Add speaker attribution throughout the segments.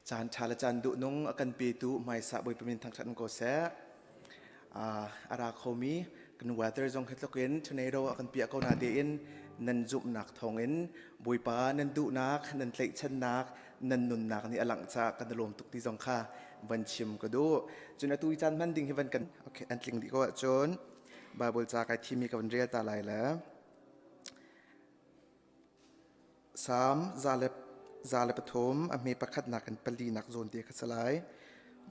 Speaker 1: Caan ṭha le caan duhnung a kan petu hmaisa Bawipa min thangṭhat in ko seh. A ra khomi kan weather zong hi tluk in tornado a kan piah ko na tein nan zumhnak thawngin Bawipa nan duhnak, nan tlaihchannak, nan nunnak nih a langh caah kan i lawm tuk ti zong kha van chim ka duh. Cun atu i caan hman ding hi van kan okay, an tling dih ko ahcun Bible ca kai thimi ka van rel ta lai le Salm 103 a hme pakhatnak in palinak zawn te kha si lai.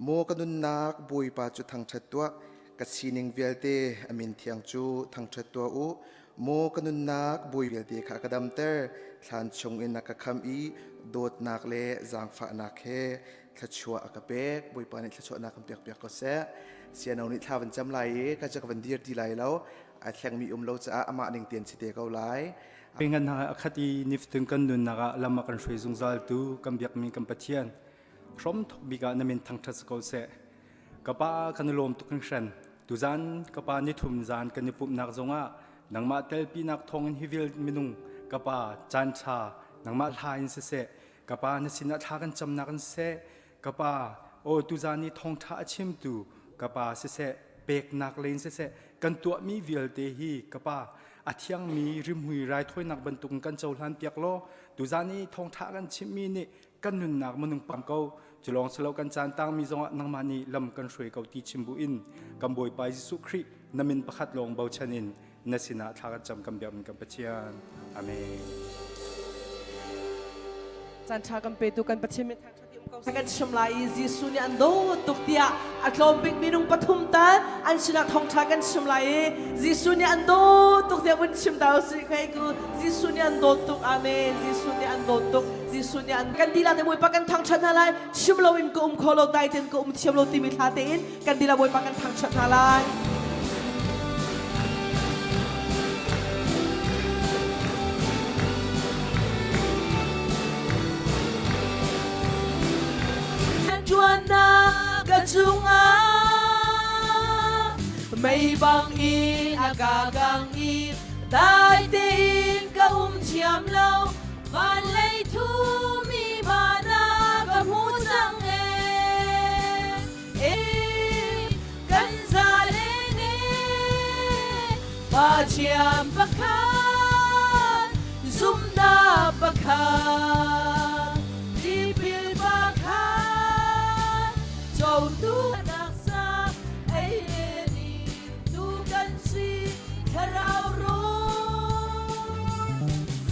Speaker 1: Maw ka nunnak Bawipa cu thangṭhat tuah, ka sining vialte a min thiang cu thangṭhat tuah u. Maw ka nunnak Bawi vialte kha a ka damter, thlan chungin a ka khamh i dawtnak le zaangfahnak he thluachuah a ka pek. Bawipa nih thluachuahnak kan pekpiak ko seh. Siano nih thla van cam lai i ka cu ka van dir ti lai lo. Ai thlengmi um lo caah amah ning tein si te ko lai.
Speaker 2: Ngan hna a khat i nifatin kan nunnak ah lam a kan hruai zungzal tu kan biakmi kan Pathian hrom thok bik ah na min thangṭhat si ko seh. Ka pa kan i lawm tuk hringhran. Tuzan ka pa nithum zan kan i pumhnak zongah nangmah telpinak thawngin hi vial minung ka pa caan ṭha nangmah hla in siseh ka pa na sinah thla kan camnak in siseh Ka pa, aw tuzan i thawngṭha a chimtu ka pa siseh, peknak lei in siseh, kan tuahmi vialte hi ka pa a thiangmi rimhmui raithawinak bantukin kan cohlan piak law tuzan i thawngṭha kan chimmi nih kan nunnak minung pam ko cu lawng si lo kan caan tangmi zongah nangmah nih lam kan hruai ko ti chim bu in kan Bawipa Jesuh Khrih na min pakhat lawng bochan in na sinah thla kan cam kan biakmi kan Pathian. Amen.
Speaker 3: Caan ṭha kan petu kan Pathian min kan chim lai i Jesuh nih an dawt tuk tiah a tlawm bik minung pathum tal an sinah thawngṭha kan chim lai i Jesuh nih an dawt tuk tiah vun chim ta usih kai ku Jesuh nih an dawt tuk amen Jesuh nih an dawt tuk Jesuh nih an kan dilah te Bawipa kan thangṭhat hna lai chim loin ka um kho lo dai tein ka um thiam lo timi thla tein kan dilah Bawipa kan thangṭhat hna lai. Tuannak ka cungah mei bang in a ka kang i dai tein ka um thiam lo van lei thumi mana ka hmu cang e Kan zalene Pathian pakhat, zumhnak pakhat, tipil pakhat, cotu taksa ei le tu kan si thlarau rawl.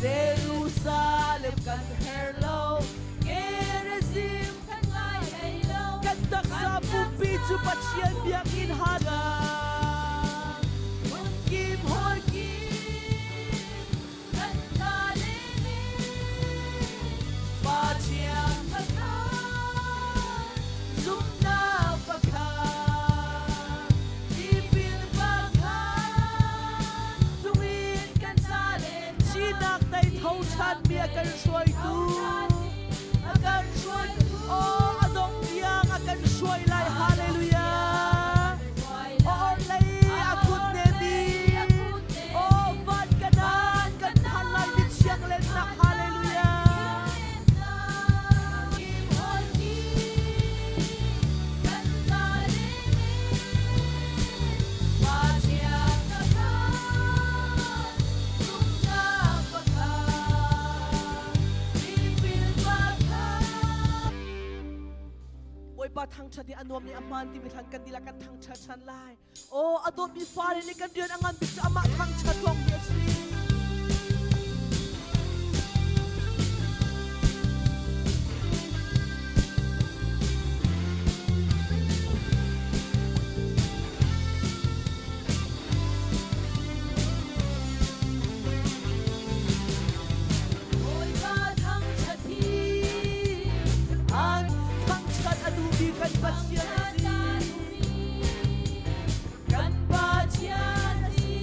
Speaker 3: Jerusalem kan her lo, Gerizim
Speaker 4: Kan taksa pumpi cu Pathian biakinn hana.
Speaker 3: Hmunkim hawikim kan tla Pathian pakhat, zumhnak pakhat, tipil pakhat, tungin kan zalen
Speaker 4: Sinak tei tho ṭhan mi a kan hruaitu.
Speaker 3: A kan hruaitu.
Speaker 4: Oh, a dong tiang a kan hruai lai. Hallelujah. Oh, lei a kut ne mi. Oh, van kanan kan phan lai mi thiang lennak. Hallelujah. Bawipa thangṭhat hi a nuam i a hmaan timi hlan kan dihlak kan thangṭhat ṭhan lai. Aw a dawtmi fale nih kan rian a ngan bik cu amah thangṭhat lawng hi a si.
Speaker 3: Bawipa thangṭhat hi
Speaker 4: An thangṭhat a duhmi kan Pathian a si.
Speaker 3: Kan Pathian a si.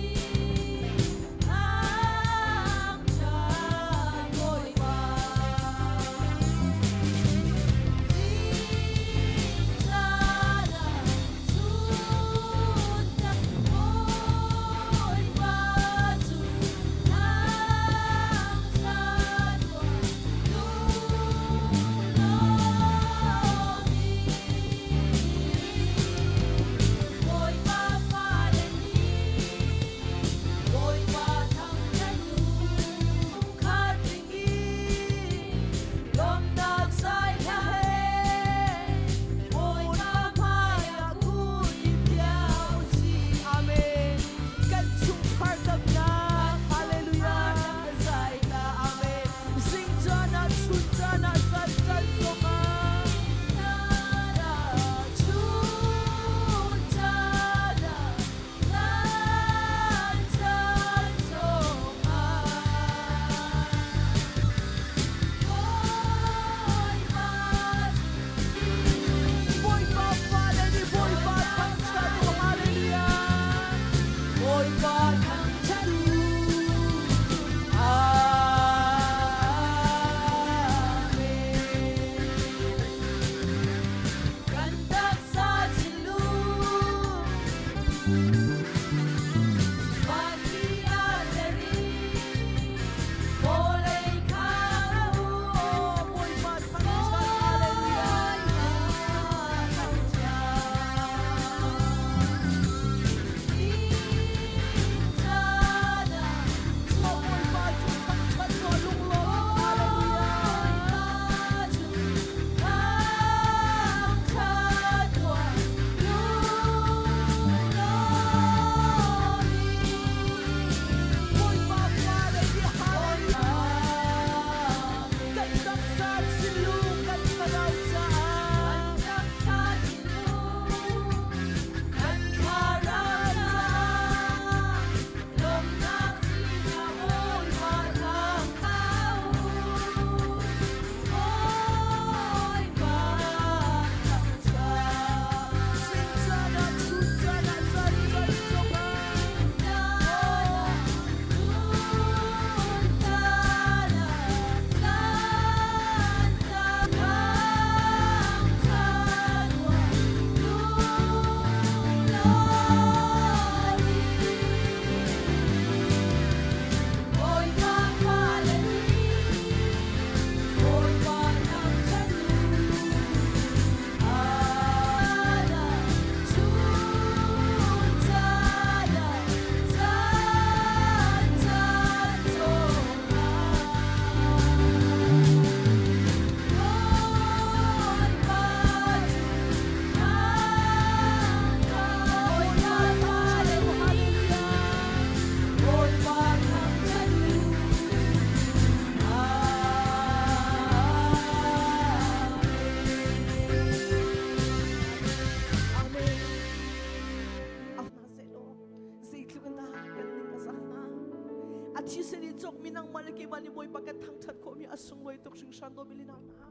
Speaker 3: A thisen i cawkmi nangmah le keimah nih Bawipa kan thangṭhat khawhmi a sunglawi tuk hringhran dawmi le nau hna.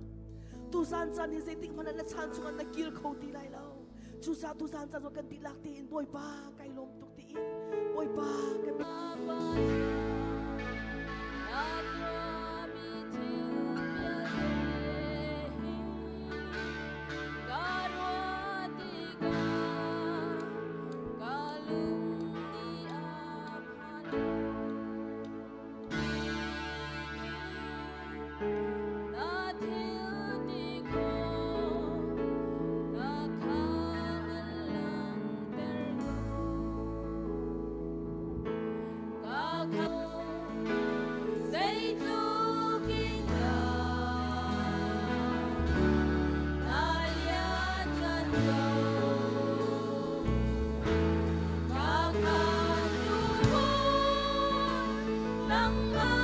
Speaker 3: Tuzan caan hi zeitik hmanh ah na chan chungah na kir kho ti lai lo. Cucaah tuzan caan zong kan dihlak tein Bawipa kai lawm tuk tiin Bawipa kan
Speaker 5: Zeitluk in dah na lianngan ko. Ka khamtu nangmah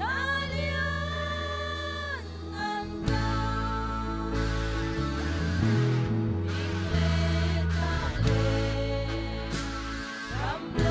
Speaker 5: na lianngan ko. Fing le tlang le ram le.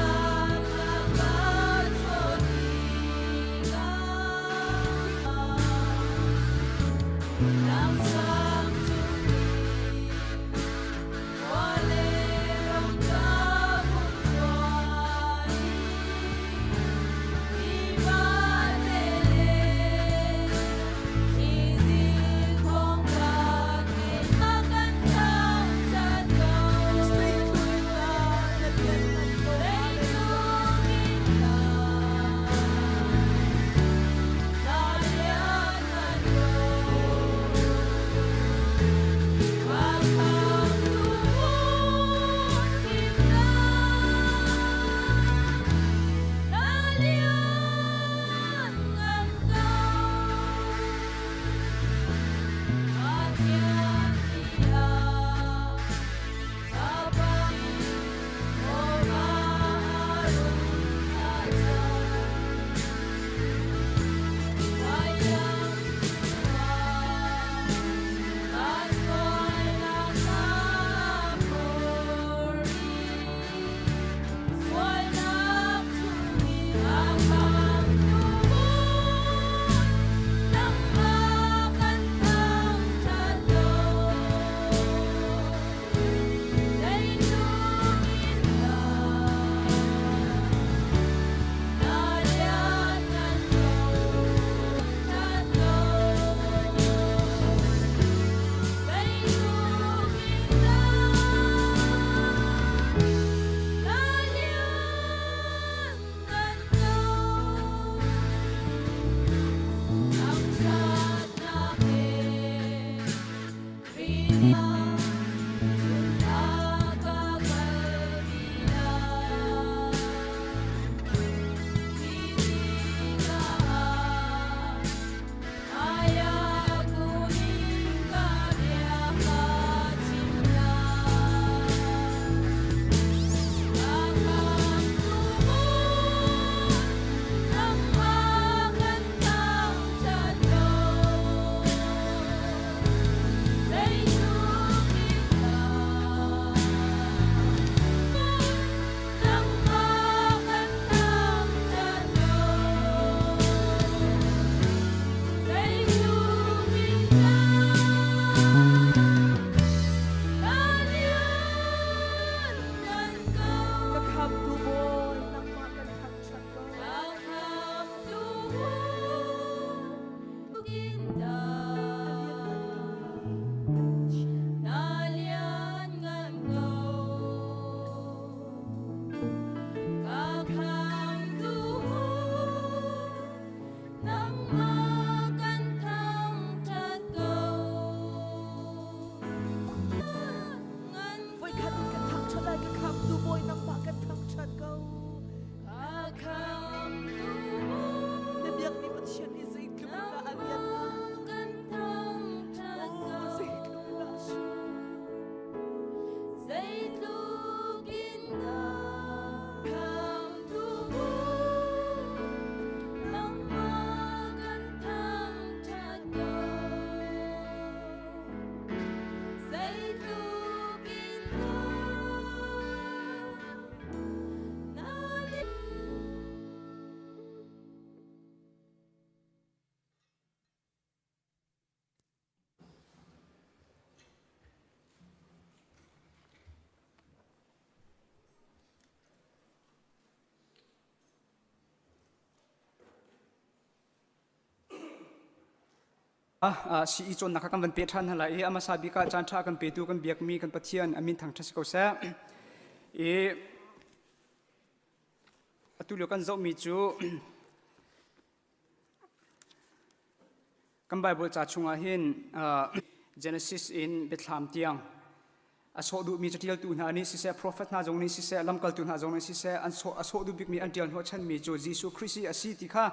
Speaker 6: CE cawnnak kha kan van pe ṭhan hna lai i a hmasa bik ah caan ṭha kan petu kan biakmi kan Pathian a min thangṭhat si ko seh. I atu lio kan zohmi cu kan Bible ca chungah hin Genesis in Biathlam tiang a sawh duhmi caṭialtu hna nih siseh profet hna zong nih siseh lamkaltu hna zong nih siseh an sawh a sawh duh bikmi an ṭial hnawhchanmi cu Jesuh Khrih a si ti kha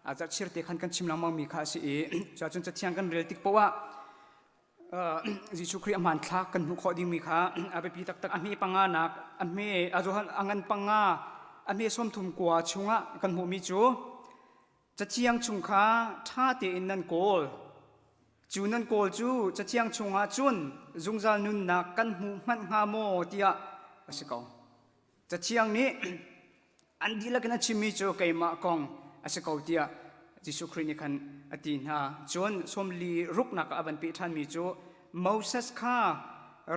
Speaker 6: a zarhchir te khan kan chim lengmangmi kha a si i cuahcun cathiang kan rel tik paoh ah Jesuh Khrih a hmanthlak kan hmuh khawh dingmi kha a biapi taktak a hme panga nak a hme a Johan a ngan panga a hme sawmthum kua chungah kan hmuhmi cu Cathiang chung kha ṭha tein nan kawl. Cu nan kawl cu cathiang chungah cun zungzal nunnak kan hmu hmanh hnga maw tiah a si ko. Cathiang nih an dihlak in a chimmi cu keimah kong a si ko tiah Jesuh Khrih nih khan a ti hna. Cun sawmli ruknak ah a van peh ṭhanmi cu Moses kha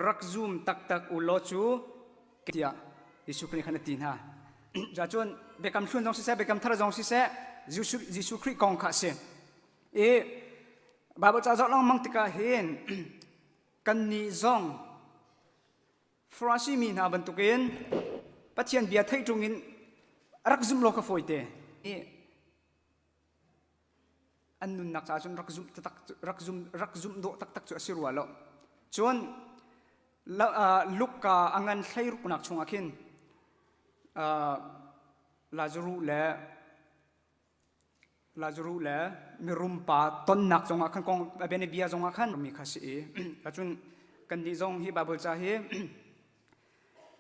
Speaker 6: rak zum taktak u law cu tiah Jesuh Khrih nih khan a ti hna. Cun biakam hlun zong siseh, biakam thar zong siseh, Jesuh Khrih kong kha a si. I Baibal ca zoh lengmang tikah hin kannih zong Farasi mi hna bantukin Pathian bia theih ṭung in rak zumh lo kha fawite. I an nunnak caah cun rak zumh taktak rak zum rak zumh dawh taktak cu a si rua lo cun Luka a ngan hleiruknak chungah khin Lazaruh le Lazaruh le mirum pa tonnak zongah khan kong bia zongah khan mi kha si i cun kannih zong hi Bible ca hi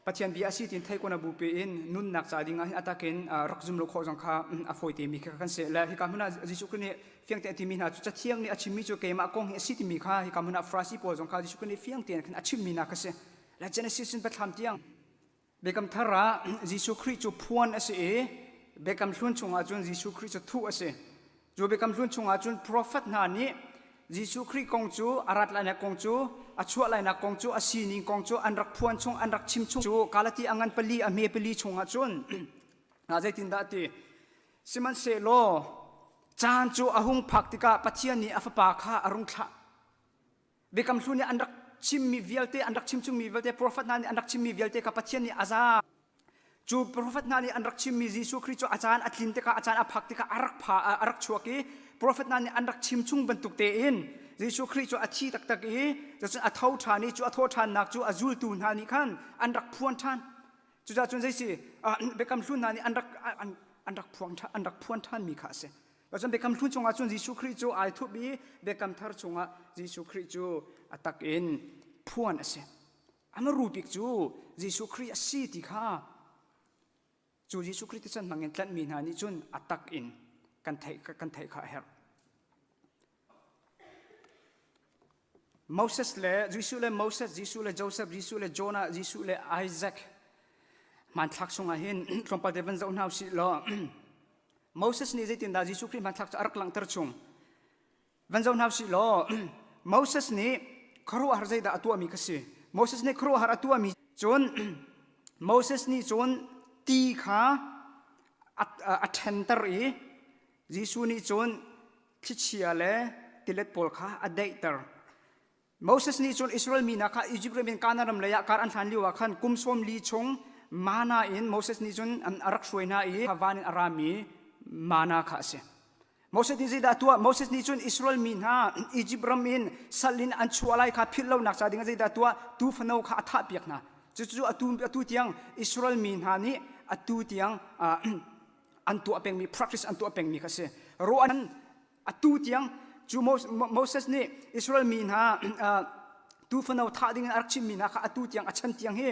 Speaker 6: Pathian bia a si tiin thei ko na bupi in nunnak ca ding ah hin atak in rak zum lo khawh zong kha a fawi te mi kha kan si le hika hmun ah Jesuh Khrih nih fiang tein a timi hna cu cathiang nih a chimmi cu keimah kong hi a si timi kha hika hmun ah Farasi pawl zong kha Jesuh Khrih nih fiang tein khan a chimmi hna kha si le Genesis in Biathlam tiang Biakam thar ah Jesuh Khrih cu phuan a si i Biakam hlun chungah cun Jesuh Khrih cu thuh a si Cu Biakam Hlun chungah cun profet hna nih Jesuh Khrih kong cu a rat lainak kong cu a chuah lainak kong cu a sining kong cu an rak phuan chung an rak chim chung cu Galati a ngan pali a hme pali chungah cun zeitindah a ti sihmanhsehlaw caan cu a hung phak tikah Pathian nih a fapa kha a rung thlah Biakam Hlun nih an rak chimmi vialte an rak chimchungmi vialte profet hna nih an rak chimmi vialte kha Pathian nih a za cu profet hna nih an rak chimmi Jesuh Khrih cu a caan a tlin tikah a caan a phak tikah a rak pha a rak chuak i profet hna nih an rak chimchung bantuk tein Jesuh Khrih cu a thi taktak i cun a tho ṭhan i cu a thawh ṭhannak cu a zultu hna nih khan an rak phuan ṭhan cucaah cun zeisi biakam hlun hna nih an rak an rak phuang an rak phuan ṭhanmi kha a si Cun Biakam Hlun chungah cun Jesuh Khrih cu ai thup i Biakam Thar chungah Jesuh Khrih cu a tak in phuan a si. Amaru bik cu Jesuh Khrih a si ti kha cu Jesuh Khrih thisen hmangin tlanhmi hna nih cun a tak in kan theih kan theih kha a herh. Moses le Jesuh le Moses, Jesuh le Joseph, Jesuh le Jonah, Jesuh le Isaac hmanthlak chungah hin tlawmpal te van zoh hna usih law Moses nih zeitindah Jesuh Khrih hmanthlak cu a rak langhter chung van zoh hna usih law Moses nih khuaruahhar zeidah a tuahmi kha si Moses nih khuaruahhar a tuahmi cun Moses nih cun ti kha a ṭhenter i Jesuh nih cun thlichia le tilet pawl kha a daihter Moses nih cun Israel mi hna kha Izipt ram in Kanaan ram leiah kar an hlan lio ah khan kum sawm li chung mana in Moses nih cun a rak hruai hna i van in a rami mana kha a si. Moses nih zeidah a tuah? Moses nih cun Israel mi hna Izipt ram in sal in an chuah lai kha philh lonak ca ding ah zeidah a tuah? Tuufano kha a thahpiak hna. Cucu atu, atu tiang Israel mi hna nih atu tiang an tuah pengmi practice an tuah pengmi kha a si. Ro an Atu tiang cu Moses nih Israel mi hna tuufano thah ding in a rak chimmi hna kha atu tiang a chan tiang hi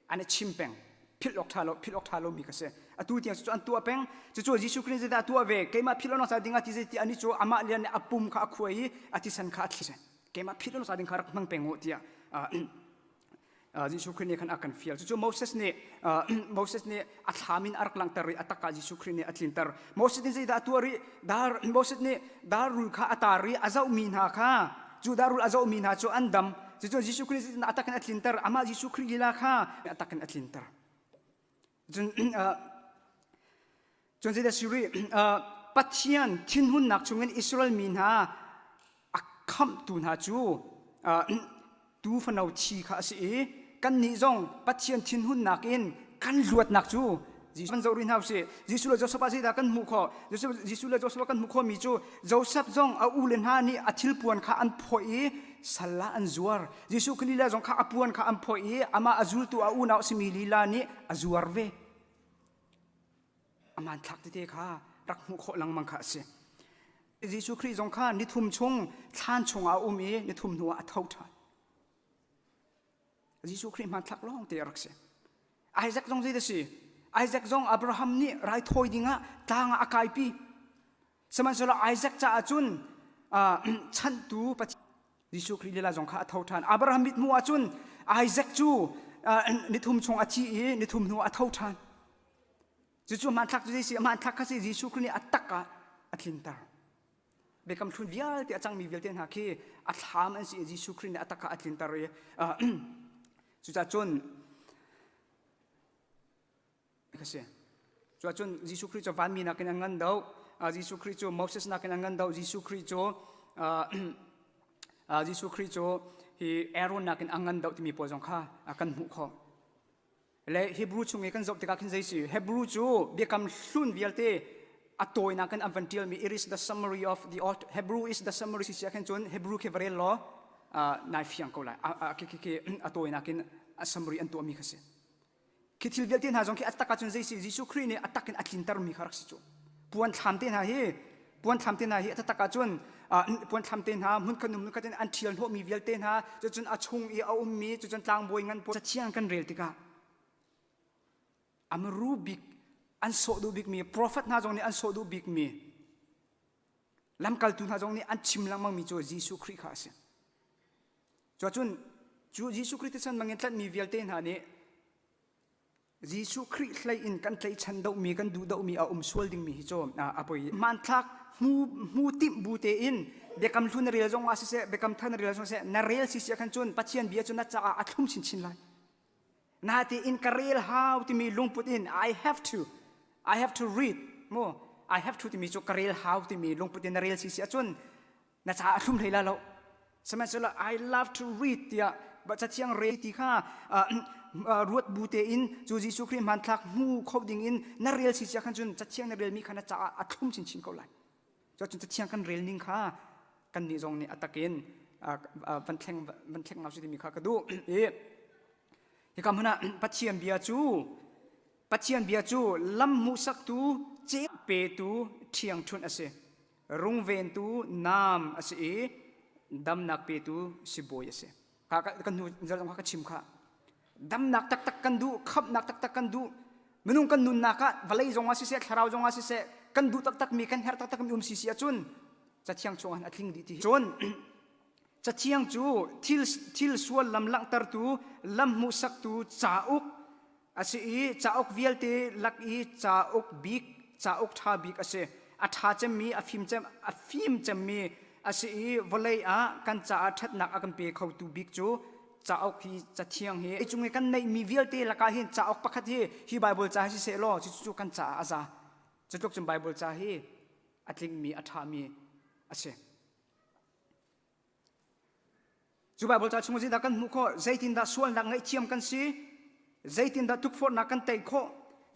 Speaker 6: an i chim peng. Philh awk ṭha lo, philh awk ṭha lomi kha si. Atu tiang cu an tuah peng. Cucu Jesuh Khrist zeidah a tuah ve? Keimah philh awk ca ding ah ti zeiti ani cu amah lian nih a pum kha a khuai i a thisen kha a thli. Keimah philh awk ca ding kha rak hmang peng u tiah Jesuh Khrih nih khan a kan fial. Cucu Moses nih Moses nih a thlam in a rak langhter i a tak ah Jesuh Khrih nih a tlinter. Moses nih zeidah a tuah rih? Dar Moses nih darrul kha a tar i a zohmi hna kha cu darrul a zohmi hna cu an dam. Cucu Jesuh Khrih nih a tak in a tlinter. Amah Jesuh Khrih lila kha a tak in a tlinter. Cun cun zeidah si rih? Pathian thinhunnak chungin Israel mi hna khamhtu hna cu tuu fano thi kha a si i kannih zong Pathian thinhunnak in kan luatnak cu Jesuh kan zoh rih hna usih. Jesuh le Joseph ah zeidah kan hmuh khawh? Jesuh le Joseph ah kan hmuh khawhmi cu Joseph zong a u le hna nih a thilpuan kha an phawih i sal ah an zuar. Jesuh Khrih lila zong kha a puan kha an phawih i amah a zultu a unau a simi lila nih a zuar ve. A hmanthlak tete kha rak hmuh khawh lengmang kha a si. Jesuh Khrih zong kha nithum chung thlan chungah a um i nithum hnuah a tho ṭhan. Jesuh Khrih hmanthlak lawng te a rak si. Isaac zong zei a si? Isaac zong Abraham nih raithawi dingah tlang ah a kaipi. Sihmanhsehlaw Isaac caah cun chanhtu Pathian Jesuh Khrih lila zong kha a tho ṭhan. Abraham mithmuh ah cun Isaac cu nithum chung a thi i nithum hnu ah a tho ṭhan. Cucu hmanthlak cu zei si? Hmanthlak kha si Jesuh Khrih nih a tak ah a tlinter. Biakam hlun vialte a cangmi vialte hna khi a thlam an si i Jesuh Khrih nih a tak ah a tlinter i cucaah cun ka si. Cuahcun Jesuh Khrih cu vanmi nakin a ngan deuh. Jesuh Khrih cu Moses nakin a ngan deuh. Jesuh Khrih cu Jesuh Khrih cu hi Aaron nakin a ngan deuh timi pawl zong kha kan hmuh khawh. Le Hebrew chung i kan zoh tikah khin zei si? Hebrew cu biakam hlun vialte a tawinak in an van ṭialmi it is the summary of the old Hebrew is the summary si si ah khin cun Hebrew khi va rel law nai fiang ko lai. A tawinak in a summary an tuahmi kha si. Khi thil vialte hna zong khi a tak ahcun zei si Jesuh Khrih nih a tak in a tlintermi kha rak si cu. Puan thlam te hna hi puan thlam te hna hi a taktak ahcun puan thlam te hna hmunkhat hnu hmunkhat in an ṭhial hnawhmi vialte hna cucun a chung i a ummi cucun tlangbawi ngan pawl cathiang kan rel tikah a bik an sawh duh bikmi prophet hna zong nih an sawh duh bikmi lamkaltu hna zong nih an chim lengmangmi cu Jesuh Khrih kha a si. Cuacun cu Jesuh Khrih thisen bangin tlanhmi vialte hna nih Jesuh Khrih hlei in kan tlaihchan dohmi kan duh dohmi a um sual dingmi hi cu a poi. Hmanthlak hmu hmu timh bu tein biakam hlun na rel zong ah siseh biakam thar na rel zong siseh na rel si si ah khan cun Pathian bia cu na caah a thlum chinchin lai. Natein ka rel hau timi lungput in I have to I have to read mu I have to timi cu ka rel hau timi lungput in na rel si si ahcun na ca a thlum hlei la lo sihmanhsehlaw I love to read tiah cathiang rel ti kha ruat bu tein cu Jesuh Khrih hmanthlak hmu kho ding in na rel si cia khan cun cathiang na relmi kha na caah a thlum chinchin ko lai cun cathiang kan rel ning kha kan nih zong nih a takin van thleng van thleng ngau si timi kha ka duh i hika hmun ah Pathian bia cu Pathian bia cu lam hmuhsaktu ceu petu ṭhiangṭhunh a si rungventu naam a si i damnak petu sibawi a si. Ka kan hnu zal zong kha ka chim kha. Damnak taktak kan duh, khamhnak taktak kan duh. Minung kan nunnak ah vawlei zong ah siseh, thlarau zong ah siseh, kan duh taktak mi, kan herh taktak mi um si si ahcun cathiang chung ah a tling dih ti. Cun cathiang cu thil thil sual lam langhtertu, lam hmuhsaktu cauk A si i cauk vialte lak i cauk bik, cauk ṭha bik a si. A ṭha cemmi, a fim cem, a fim cemmi a si i vawlei ah kan caah ṭhatnak a kan pe khotu bik cu cauk hi cathiang hi. Hi cung i kan neihmi vialte lakah hin cauk pakhat hi hi Baibal ca hi siseh law cucu kan caah a za. Cutluk cun Baibal ca hi a tlingmi, a ṭhami a si. Cu Baibal ca chung zeidah kan hmuh khawh? Zeitindah sualnak ngaihthiam kan si? Zeitindah tukforhnak kan tei khawh?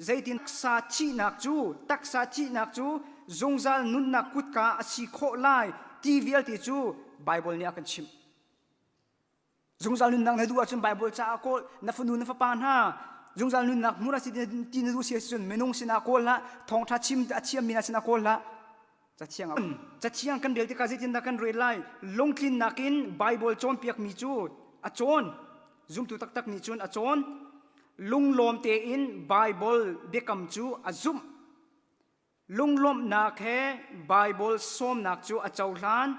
Speaker 6: Zeitin taksa thihnak cu taksa thihnak cu zungzal nunnak kutka a si khawh lai ti vialte cu Baibal nih a kan chimh. Zungzal nunnak na duh ahcun Baibal ca ah kawl na fanu na fapa hna zungzal nunnak hmun a si ti na duh si ahcun minung sinah kawl hlah thawngṭha chim a thiammi hna sinah kawl hlah Cathiang ah Cathiang kan rel tikah zeitindah kan rel lai? Lungtlinnak in Baibal cawnpiakmi cu a cawn. Zumtu taktak nih cun a cawn. Lunglawm tein Baibal biakam cu a zumh. Lunglawmhnak he Baibal sawmnak cu a cohlan.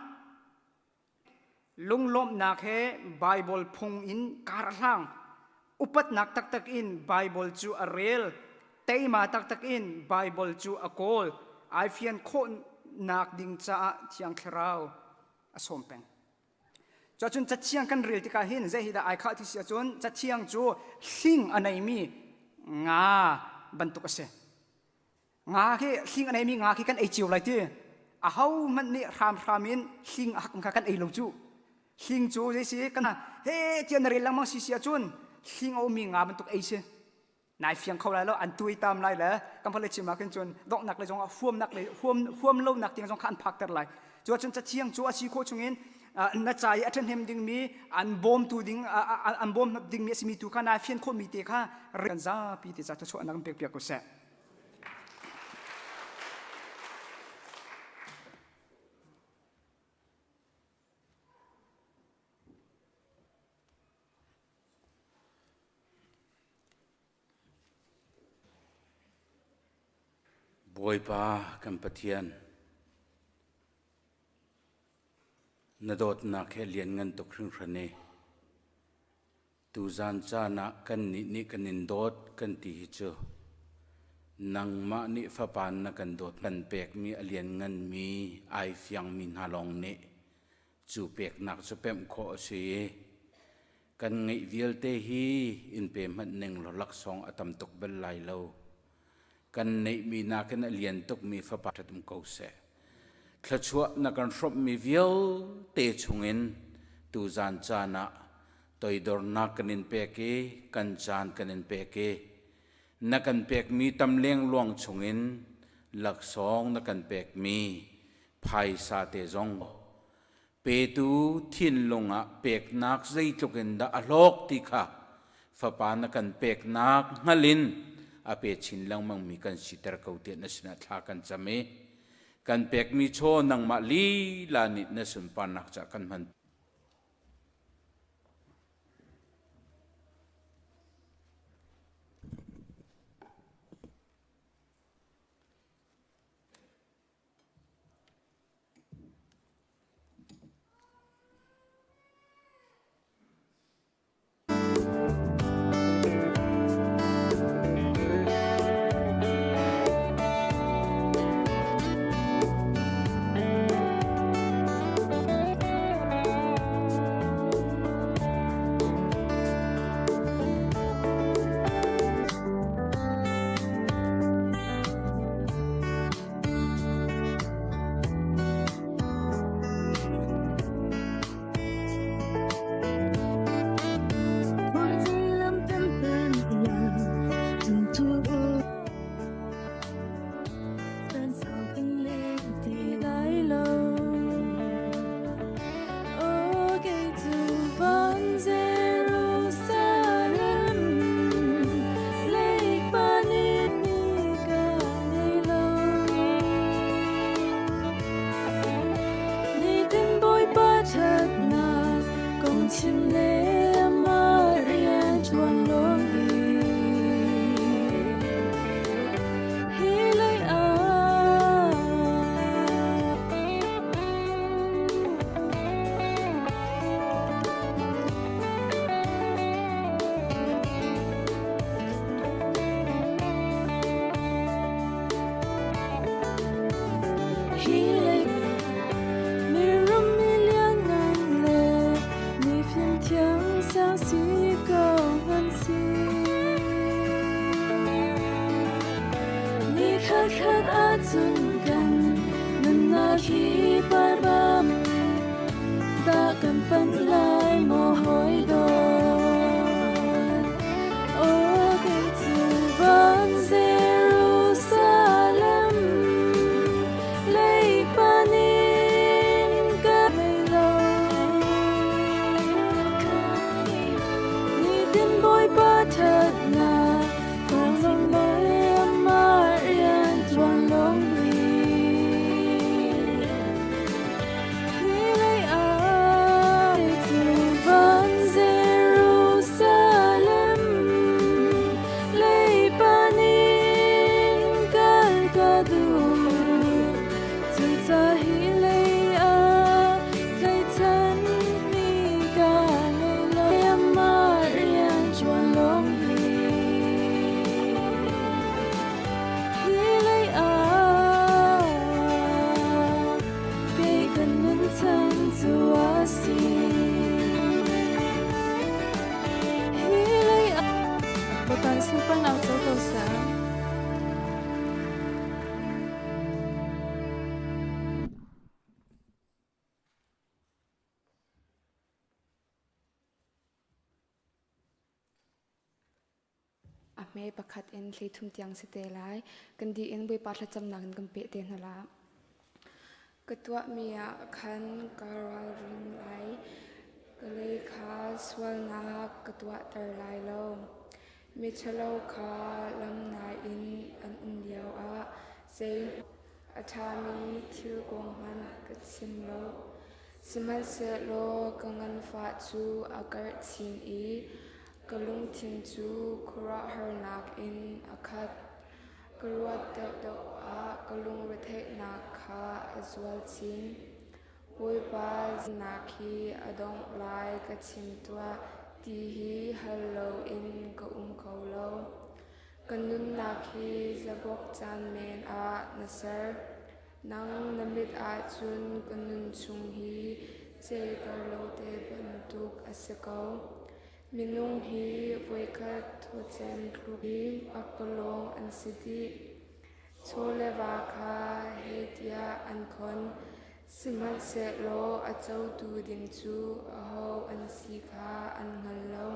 Speaker 6: Lunglawmhnak he Baibal phung in kar a hlang. Upatnak taktak in Baibal cu a rel. Teima taktak in Baibal cu a kawl. Ai fian khawhnak ding caah Thiang Thlarau a sawm peng. Cuacun cathiang kan rel tikah hin zei hi dah ai khah ti si ahcun cathiang cu hling a neimi nga bantuk a si. Nga khi hling a neimi nga khi kan ei cio lai ti. Aho hmanh nih hramhram in hling a hak kha kan ei lo cu. Hling cu zei si kan he tiah na rel lengmang si si ahcun hling a ummi nga bantuk ei si. Nai fiang kho lai lo an tui tam lai le kan phale chim ah khin cun donghnak le zong ah huamnak le huam huam lonak tiang zong kha an phakter lai. Cu ahcun cathiang cu a si khawh chungin na ca i a ṭhahnem dingmi an bawmtu ding an bawm dingmi a simi tu kha nai fian khawhmi te kha kan zapi te ca thluachuahnak kan pekpiak ko seh.
Speaker 7: Bawipa kan Pathian, na dawtnak he lianngan tuk hringhran i tuzan caan ah kannih nih kan in dawt kan ti hi cu nangmah nih fapa na kan dawt kan pekmi a liannganmi ai fiangmi hna lawng nih cu peknak cu pemh khawh a si i kan ngeih vialte hi in pe hmanh ning law laksawng a tam tuk bal lai lo. Kan neihmi nakin a lian tukmi fapa ṭhat um ko seh. Thluachuah na kan hrawmhmi vialte chungin tuzan caan ah toidornak kan in pek i kan caan kan in pek i na kan pekmi tam lengluang chungin laksawng na kan pekmi phaisa te zong petu thinlung ah peknak zeitluk in dah a hlawk ti kha fapa na kan peknak hngal in a pe chin lengmangmi kan siter ko tiah na sinah thla kan cam i kan pekmi chaw nangmah lila nih na sunparnak caah kan hman.
Speaker 8: hme pakhat in 13 tiang si te lai. Kan dih in Bawipa thlacamnak in kan peh te hna la. Ka tuahmi ah khan ka ralring lai. Ka lei kha sualnak ka tuahter lai lo. Miṭhalo kha lamnai in an um lioah zei a ṭhami thil kong hmanh ka chim lo. Sihmanhsehlaw ka nganfah cu a karh chin i ka lungthin cu khuaruahharnak in a khat. Ka ruat deuhdeuh ah ka lungretheihnak kha a zual chin. Bawipa nak hi a dongh lai ka chim tuah ti hi hal loin ka um kho lo. Ka nunnak hi zabawk caan men ah na ser. Nang na mit ahcun ka nun chung hi ceikar lote bantuk a si ko. Minung hi voikhat thawcem tluk hi pakpalawng an si dih. Chaw le va kha heh tiah an khon, sihmanhsehlaw a cotu ding cu aho an si kha an hngal lo.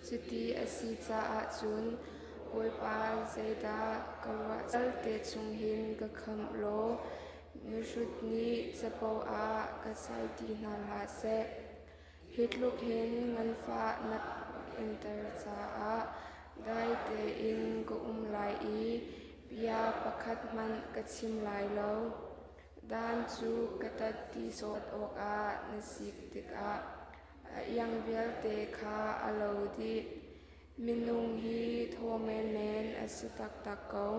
Speaker 8: Cuti a si caah cun Bawipa zeidah ka ruah vialte chung hin ka khamh law mihrut nih capo ah ka sai ti hna hlah seh. Hi tluk hin nganfah na inter caah dai tein ka um lai i bia pakhat hmanh ka chim lai lo. Dan cu ka tat ti sawt awkah na sik tikah a iang vialte kha a lo dih. Minung hi thaw menmen a si taktak ko.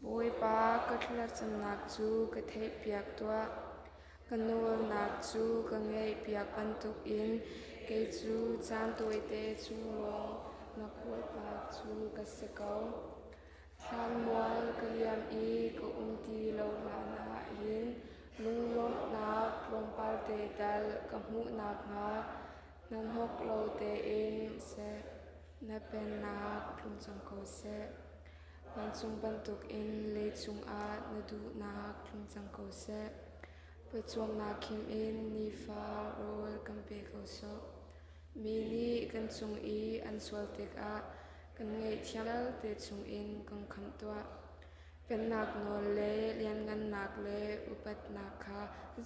Speaker 8: Bawipa ka thlacamnak cu ka theihpiak tuah. Ka nawlnak cu ka ngaihpiak bantukin kei cu caan tawite chung lawng na khualpa cu ka si ko. Thlanmual ka liam i ka um ti lo hlanah hin lunglawmhnak tlawmpal te tal ka hmuh nakhnga hnahnawk lo tein seh, na pennak tlung cang ko seh. Vancung bantukin leicung ah na duhnak tlung cang ko seh. Pawcawmnak khim in nifa rawl kan pe ko sawh. Mi nih kan cung i an sual tikah kan ngaihthiam vialte chungin kan khamh tuah. Pennak nawl le lianngannak le upatnak kha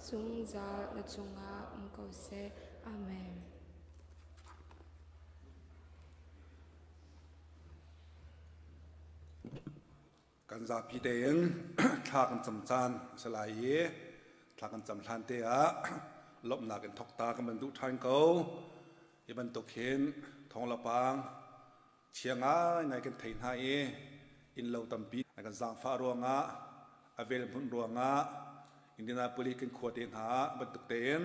Speaker 8: zungzal na cungah um ko seh. Amen.
Speaker 9: Kan zapi tein thla kan cam caan a si lai i thla kan cam hlan te ah lawmhnak in thok ta kan van duh ṭhan ko. Hi bantuk hin thawng chia ngaingai kan thei hna i innlo tampi kan zaangfah ruangah a vel hmunh ruangah Indianapolis kan khua te hna ah bantuk tein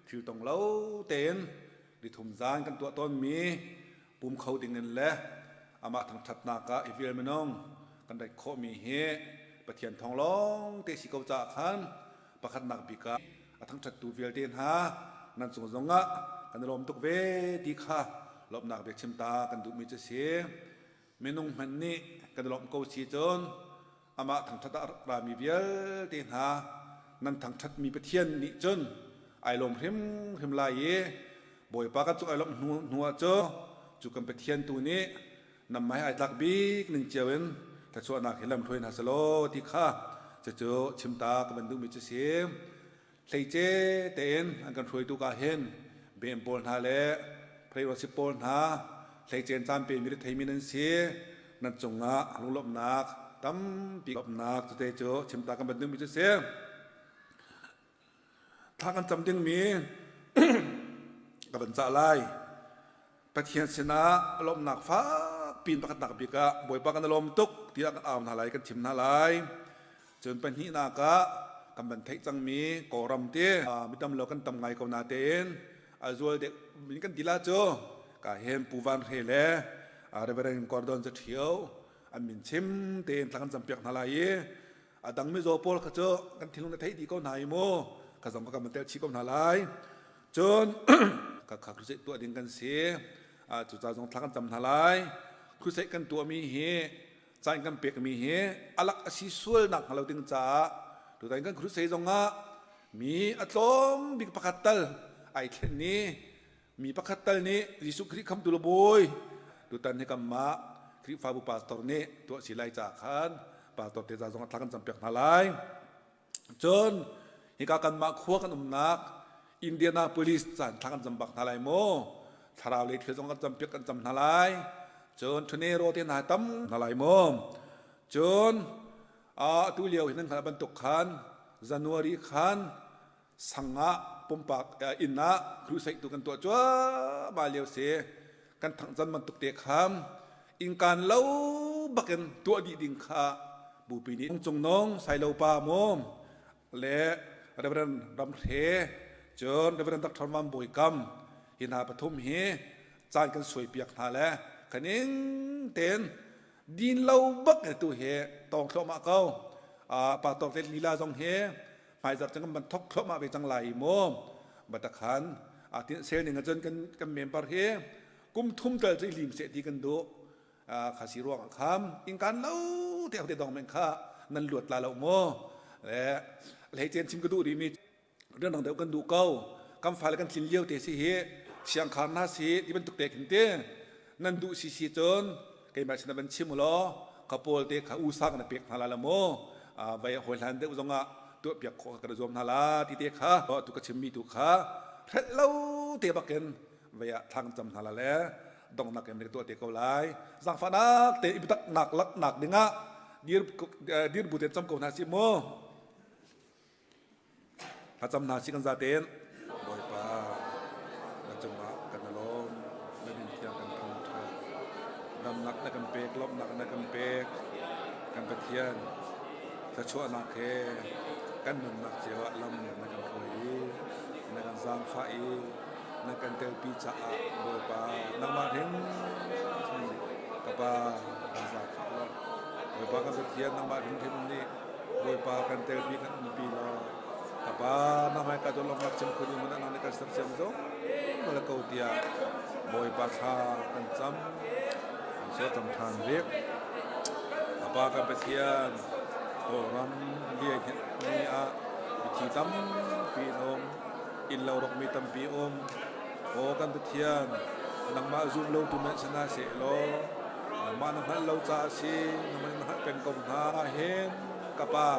Speaker 9: thil tong lo tein nithum zan kan tuah tawnmi pum kho ding in le amah thangṭhatnak ah i vial minung kan rat khawhmi hi Pathian thawng lawng te si ko caah khan pakhatnak bik ah a thangṭhattu vialte hna nan cung zongah kan i lawm tuk ve ti kha lawmhnak biachim ta kan duhmi cu si. Minung hmanh nih kan i lawmh ko si cun amah thangṭhat ah rami vialte hna nan thangṭhatmi Pathian nih cun ai lawm hrimhrim lai i Bawipa kan cung ai lawmh hnu hnu ah cu cu kan Pathian tu nih nan hmai ai tlak bik ning cio in thluachuahnak hi lam hruai hna selaw ti kha cucu chim ta ka van duhmi cu si. Hleice tein an kan hruaitu ka hin BM pawl hna le Pharisee pawl hna hleicen caan pe mi rethei mi nan si nan cungah lunglawmhnak tampi lawmhnak cute cu chimta kan van duhmi cu si. Thla kan cam dingmi ka van cah lai. Pathian sinah lawmhnak fakpi in pakhatnak bik ah Bawipa kan i lawm tuk tiah kan au hna lai kan chim hna lai. Cun pahnihnak ah kan van theih cangmi Kawlram ti mitam lo kan tam ngai ko natein a zual deuh min kan ti la cu ka hen Pu Van Hre le Reverend Gordon Zaṭhio an min chim tein thla kan campiak hna lai i a dang mizaw pawl kha cu kan thinlung na theih dih ko hna i mu ka zong ka kan tel chih ko hna lai. Cun ka kha crusade tuah ding kan si. Cucaah zong thla kan cam hna lai. Crusade kan tuahmi hi caan kan pekmi hi alak a si sual nak hnga lo ding caah tutan kan crusade zongah mi a tlawm bik pakhat tal ai thlen ni mi pakhat tal nih Jesuh Khrih khamtu le bawi tutan hi kanmah. Khrihfabu pastor nih tuah si lai caah khan pastor te ca zong ah thla kan campiak hna lai. Cun hika kanmah khua kan umnak Indianapolis caan thla kan cam bak hna lai mu. Thlarau lei thil zong kan campiak kan cam hna lai. Cun Tonero te hna tam hna lai mu. Cun atu lio hi nan hngalh bantuk khan January khan sang ah pumpak inn ah crusade tu kan tuah cuahmah lio si kan thangcan bantuk te kham innkaan lo bakin tuah dih ding kha bupi nih cung nong sailo pa mu le Reverend Ramhre cun Reverend Dr. Mam Bawi Kam hi hna pathum hi caan kan suai piak hna le kaning ten din lo bak tu hi tong thluahmah ko pa tawk te lila zong hi hmaizarh cu kan van thok thluahmah ve cang lai i mu batakhan a tin sel ning ahcun kan kan member hi kum thum tal cu i lim seh ti kan duh kha si ruang ah kham ingkan lo te te dong men kha nan luat la lo mu le hlei chen chim ka duh rih mi rian dang deuh kan duh ko kan fale kan tlin lio te si hi siangkhar na si ti bantuk te khin te nan duh si si cun keimah sin van chim ulaw kha pawl te kha usa kan pek hna la la mu vai hawi hlan deuh zongah tuah piak khawh kan zuam hna la ti te kha tu ka chimmi tu kha hrelh lo te bakin vai ah thlang cam hna la le dongnak in tuah te ko lai zangfahnak te ibitak nak lak nak dingah dir dir bu te cam ko hna si mu Thlacam hna sih kan zaten. Bawipa, na cungah kan i lawm. Na min thiang kan thangṭhat. Damnak na kan pek, lawmhnak na kan pek. Kan Pathian, thluachuahnak he kan nunnak cio ah lam na kan hruai i na kan zaangfah i na kan telpi caah Bawipa nangmah hrim ka Pa kan zaangfah law Bawipa kan Pathian nangmah hrimhrim nih Bawipa kan telpi kan umpi law ka pa na hmai ka dolong nak cem khun mun anang ne kan sersiam zong mala ko tiah Bawipa thla kan cam kan so cam than rih ka pa kan Pathian Kawlram liai ni ah mithi tampi an um inn lo rok mi tampi um aw kan Pathian nangmah zum lo tu men sana se law nangmah na hngalh lo caah si nangmah na hngalh peng ko hna hin ka pa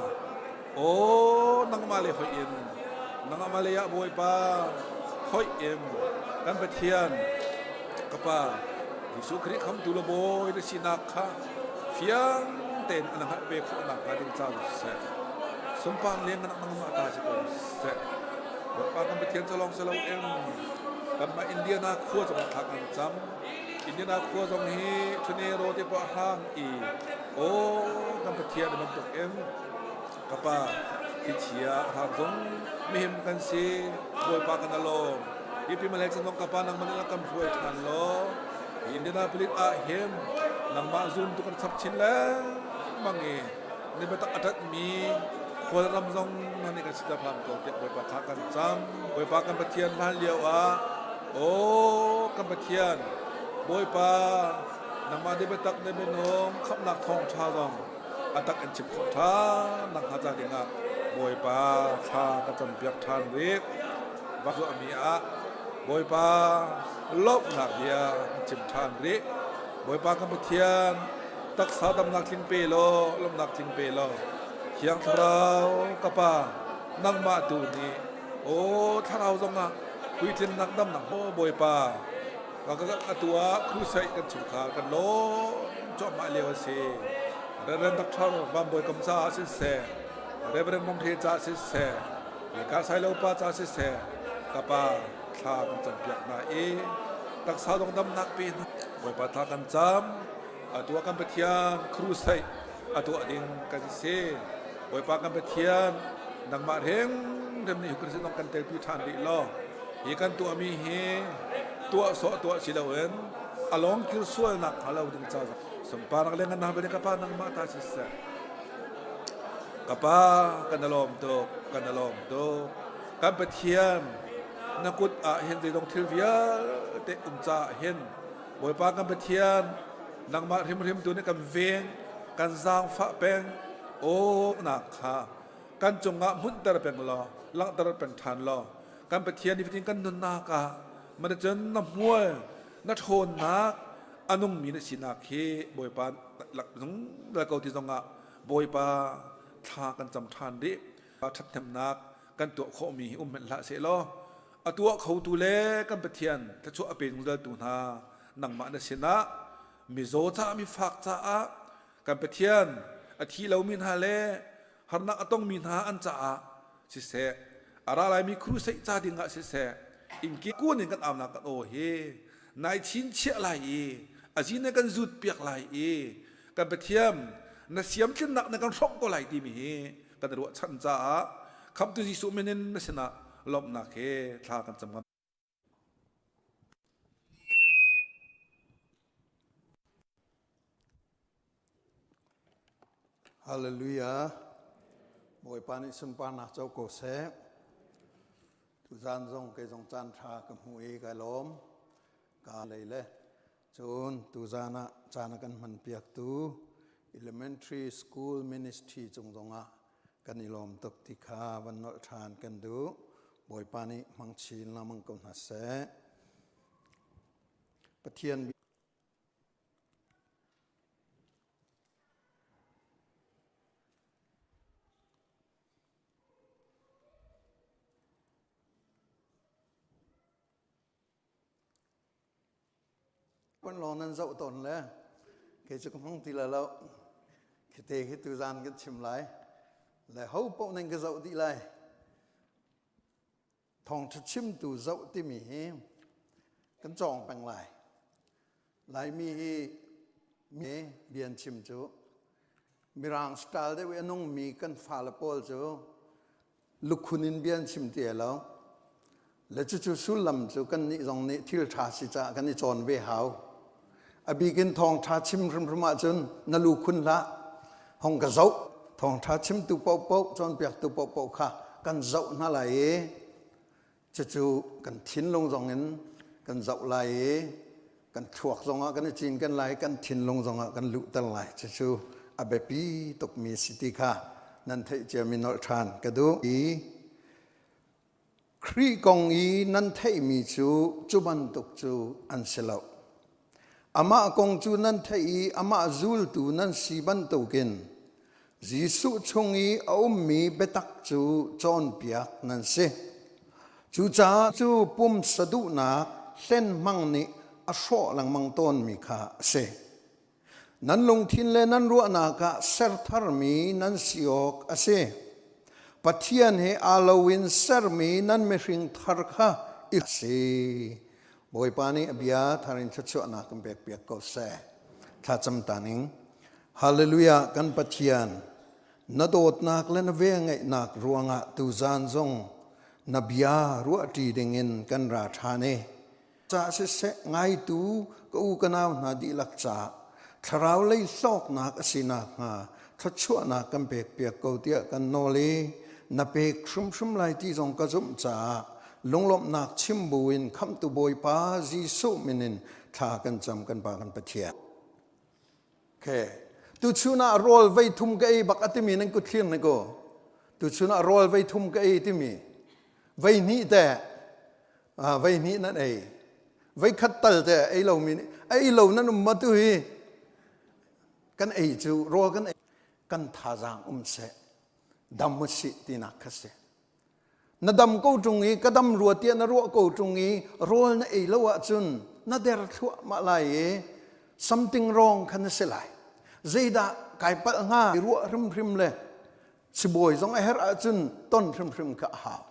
Speaker 9: aw nangmah le hoih in nangmah le ah bawipa hoih in kan Pathian ka pa Jesuh Khrih khamtu le bawi na sinak kha fiang tein an hngalh ve khawh nakhnga ding ca siseh sunpar leng kan nangmah ta si ko seh Bawipa kan Pathian cu lawng si loin kanmah Indiana khua zong thla kan cam Indiana khua zong hi Thunero te pawh hang i aw kan Pathian bantuk in ka pa thichia hang zong mihim kan si Bawipa kan alawm hi pi malai chan zong ka pa nangmah nih kan hruai ṭhan law Indianapolis ah him nangmah zum tu kan chap chin lengmang i ni biatak a ṭatmi khualram zong na nih kan si hram ko tiah Bawipa thla kan cam Bawipa kan Pathian hlan lio ah aw kan Pathian Bawipa nangmah nih biatak na minung khamhnak thawngṭha zong a tak in chim khawh ṭhan nak hnga ca dingah Bawipa thla ka campiak ṭhan rih va zuahmi ah Bawipa lawmhnak bia kan chim ṭhan rih Bawipa kan Pathian taksa damnak tling pe law lawmhnak tling pe law Thiang Thlarau ka Pa nangmah tu nih aw thlarau zongah puitlinnak damnak maw Bawipa atu ah crusade kan chungkhar kan lawm cuahmah lio a si Reverend Dr. Van Bawi Kam caah siseh Reverend Mong Hre caah siseh Ka Sailo pa caah siseh ka pa thla kan campiak hna i taksa zong damnak pe hna Bawipa thla kan cam atu ah kan Pathian crusade a tuah ding kan si Bawipa kan Pathian nangmah hrimhrim nih Christ zong kan telpi ṭhan rih law hi kan tuahmi hi tuah sawh tuah si loin a lawng kir sualnak hnga lo ding ca sunparnak le ngan na ka pa nangmah ta siseh ka pa kan lawm tuk kan lawm tuk kan Pathian na kut ah hin zeidong thil vialte um caah hin Bawipa kan Pathian nangmah hrimhrim tu nih kan veng kan zaangfah peng aw nak kha kan cungah hmunhter peng law langhter peng ṭhan law kan Pathian nifatin kan nunnak ah mana cun na hmual na ṭhawnnak. A nungmi na sinak hi Bawipa lak zungzal ko ti zongah Bawipa thla kan cam ṭhan rih. Ṭhathnemnak kan tuah khawhmi hi um hmanh hlah sehlaw a tuah khotu le kan Pathian thluachuah a pe zungzaltu hna nangmah na sinah mizaw caah mifak caah kan Pathian a thi lomi hna le harnak a tongmi hna an caah siseh a ra laimi crusade ca dingah siseh innki kun in kan aunak kan aw hi nai chinchiah lai i a zin na kan zut piak lai i kan Pathian na siamtlinnak na kan hrawmh ko lai timi hi kan ruahchan caah khamtu Jesuh min in na sinah lawmhnak he thla kan cam ngam.
Speaker 10: Hallelujah. Bawipa nih sunparnak co ko seh. Tuzan zong kei zong caan tha ka hmu i kai lawm. Ka lei le cun tuzan ah caan a kan hman piaktu elementary school ministry cung zongah kan i lawm tuk ti kha van nolh ṭhan kan duh. Bawipa nih hmang chin lengmang ko hna seh. Pathian Panlawng nan zoh tawn le kei cu ka hmang ti lai lo. Khite khi tuzan kan chim lai. Le ho paoh nan ka zoh dih lai. Thawngṭha chimtu zoh timi hi kan cawng peng lai. Laimi hi mi bian chim cu Mirang style deuh i a nungmi kan fale pawl cu lukhun in bia an chim ti lo. Le cucu sullam cu kannih zong nih thil ṭha si caah kan i cawn ve hau. A bik in thawngṭha chim hrimhrim ahcun na lu khun hlah. Hong ka zoh. Thawngṭha chimtu paohpaoh, cawnpiaktu paohpaoh kha kan zoh hna lai i cucu kan thinlung zong in kan zoh lai i kan thluak zongah kan i cinken lai kan thinlung zongah kan luhter lai. Cucu a biapi tukmi si ti kha nan theih ciami nolh ṭhan ka duh. I Khrih kong i nan theihmi cu cu bantuk cu an si lo. Amah kong cu nan theih i amah zultu nan si bantukin Jesuh chung i a ummi biatak cu cawnpiak nan si. Cucaah cu pumsa duhnak hlenhmang nih a hrawh lengmang tawnmi kha a si. Nan lungthin le nan ruahnak ah ser tharmi nan si awk a si. Pathian he aa lo in sermi nan mihring thar kha i si. Bawipa nih a bia thar in thluachuahnak kan pekpiak ko seh. Thlacam ta ning. Hallelujah kan Pathian, na dawtnak le na velngeihnak ruangah tuzan zong na bia ruahṭi dingin kan ra ṭhan i ca siseh ngaitu ka u ka nau hna dihlak caah thlarau lei hlawknak a si nakhnga thluachuahnak kan pekpiak ko tiah kan nawl i na pek hrimhrim lai ti zong ka zumh caah lunglawmhnak chim buin khamhtu Bawipa Jesuh min in thla kan cam kan Pa kan Pathian. Okay. Tuchun ah rawl vei thum ka ei bak a timi nan kut thlir ne ko. Tuchun ah rawl vei thum ka ei timi vei hnih te vei hnih nan ei vei khat tal te ei lo mi ei lo nan um ma tu hi kan ei cu rawl kan ei kan thazaang um seh dam u sih tinak kha si na dam ko ṭung i ka dam rua tiah na ruah ko ṭung i rawl na ei lo ahcun na der thluahmah lai i something wrong kha na si lai zeidah kai palh hnga ruah hrimhrim le sibawi zong a herh ahcun ton hrimhrim kha a hau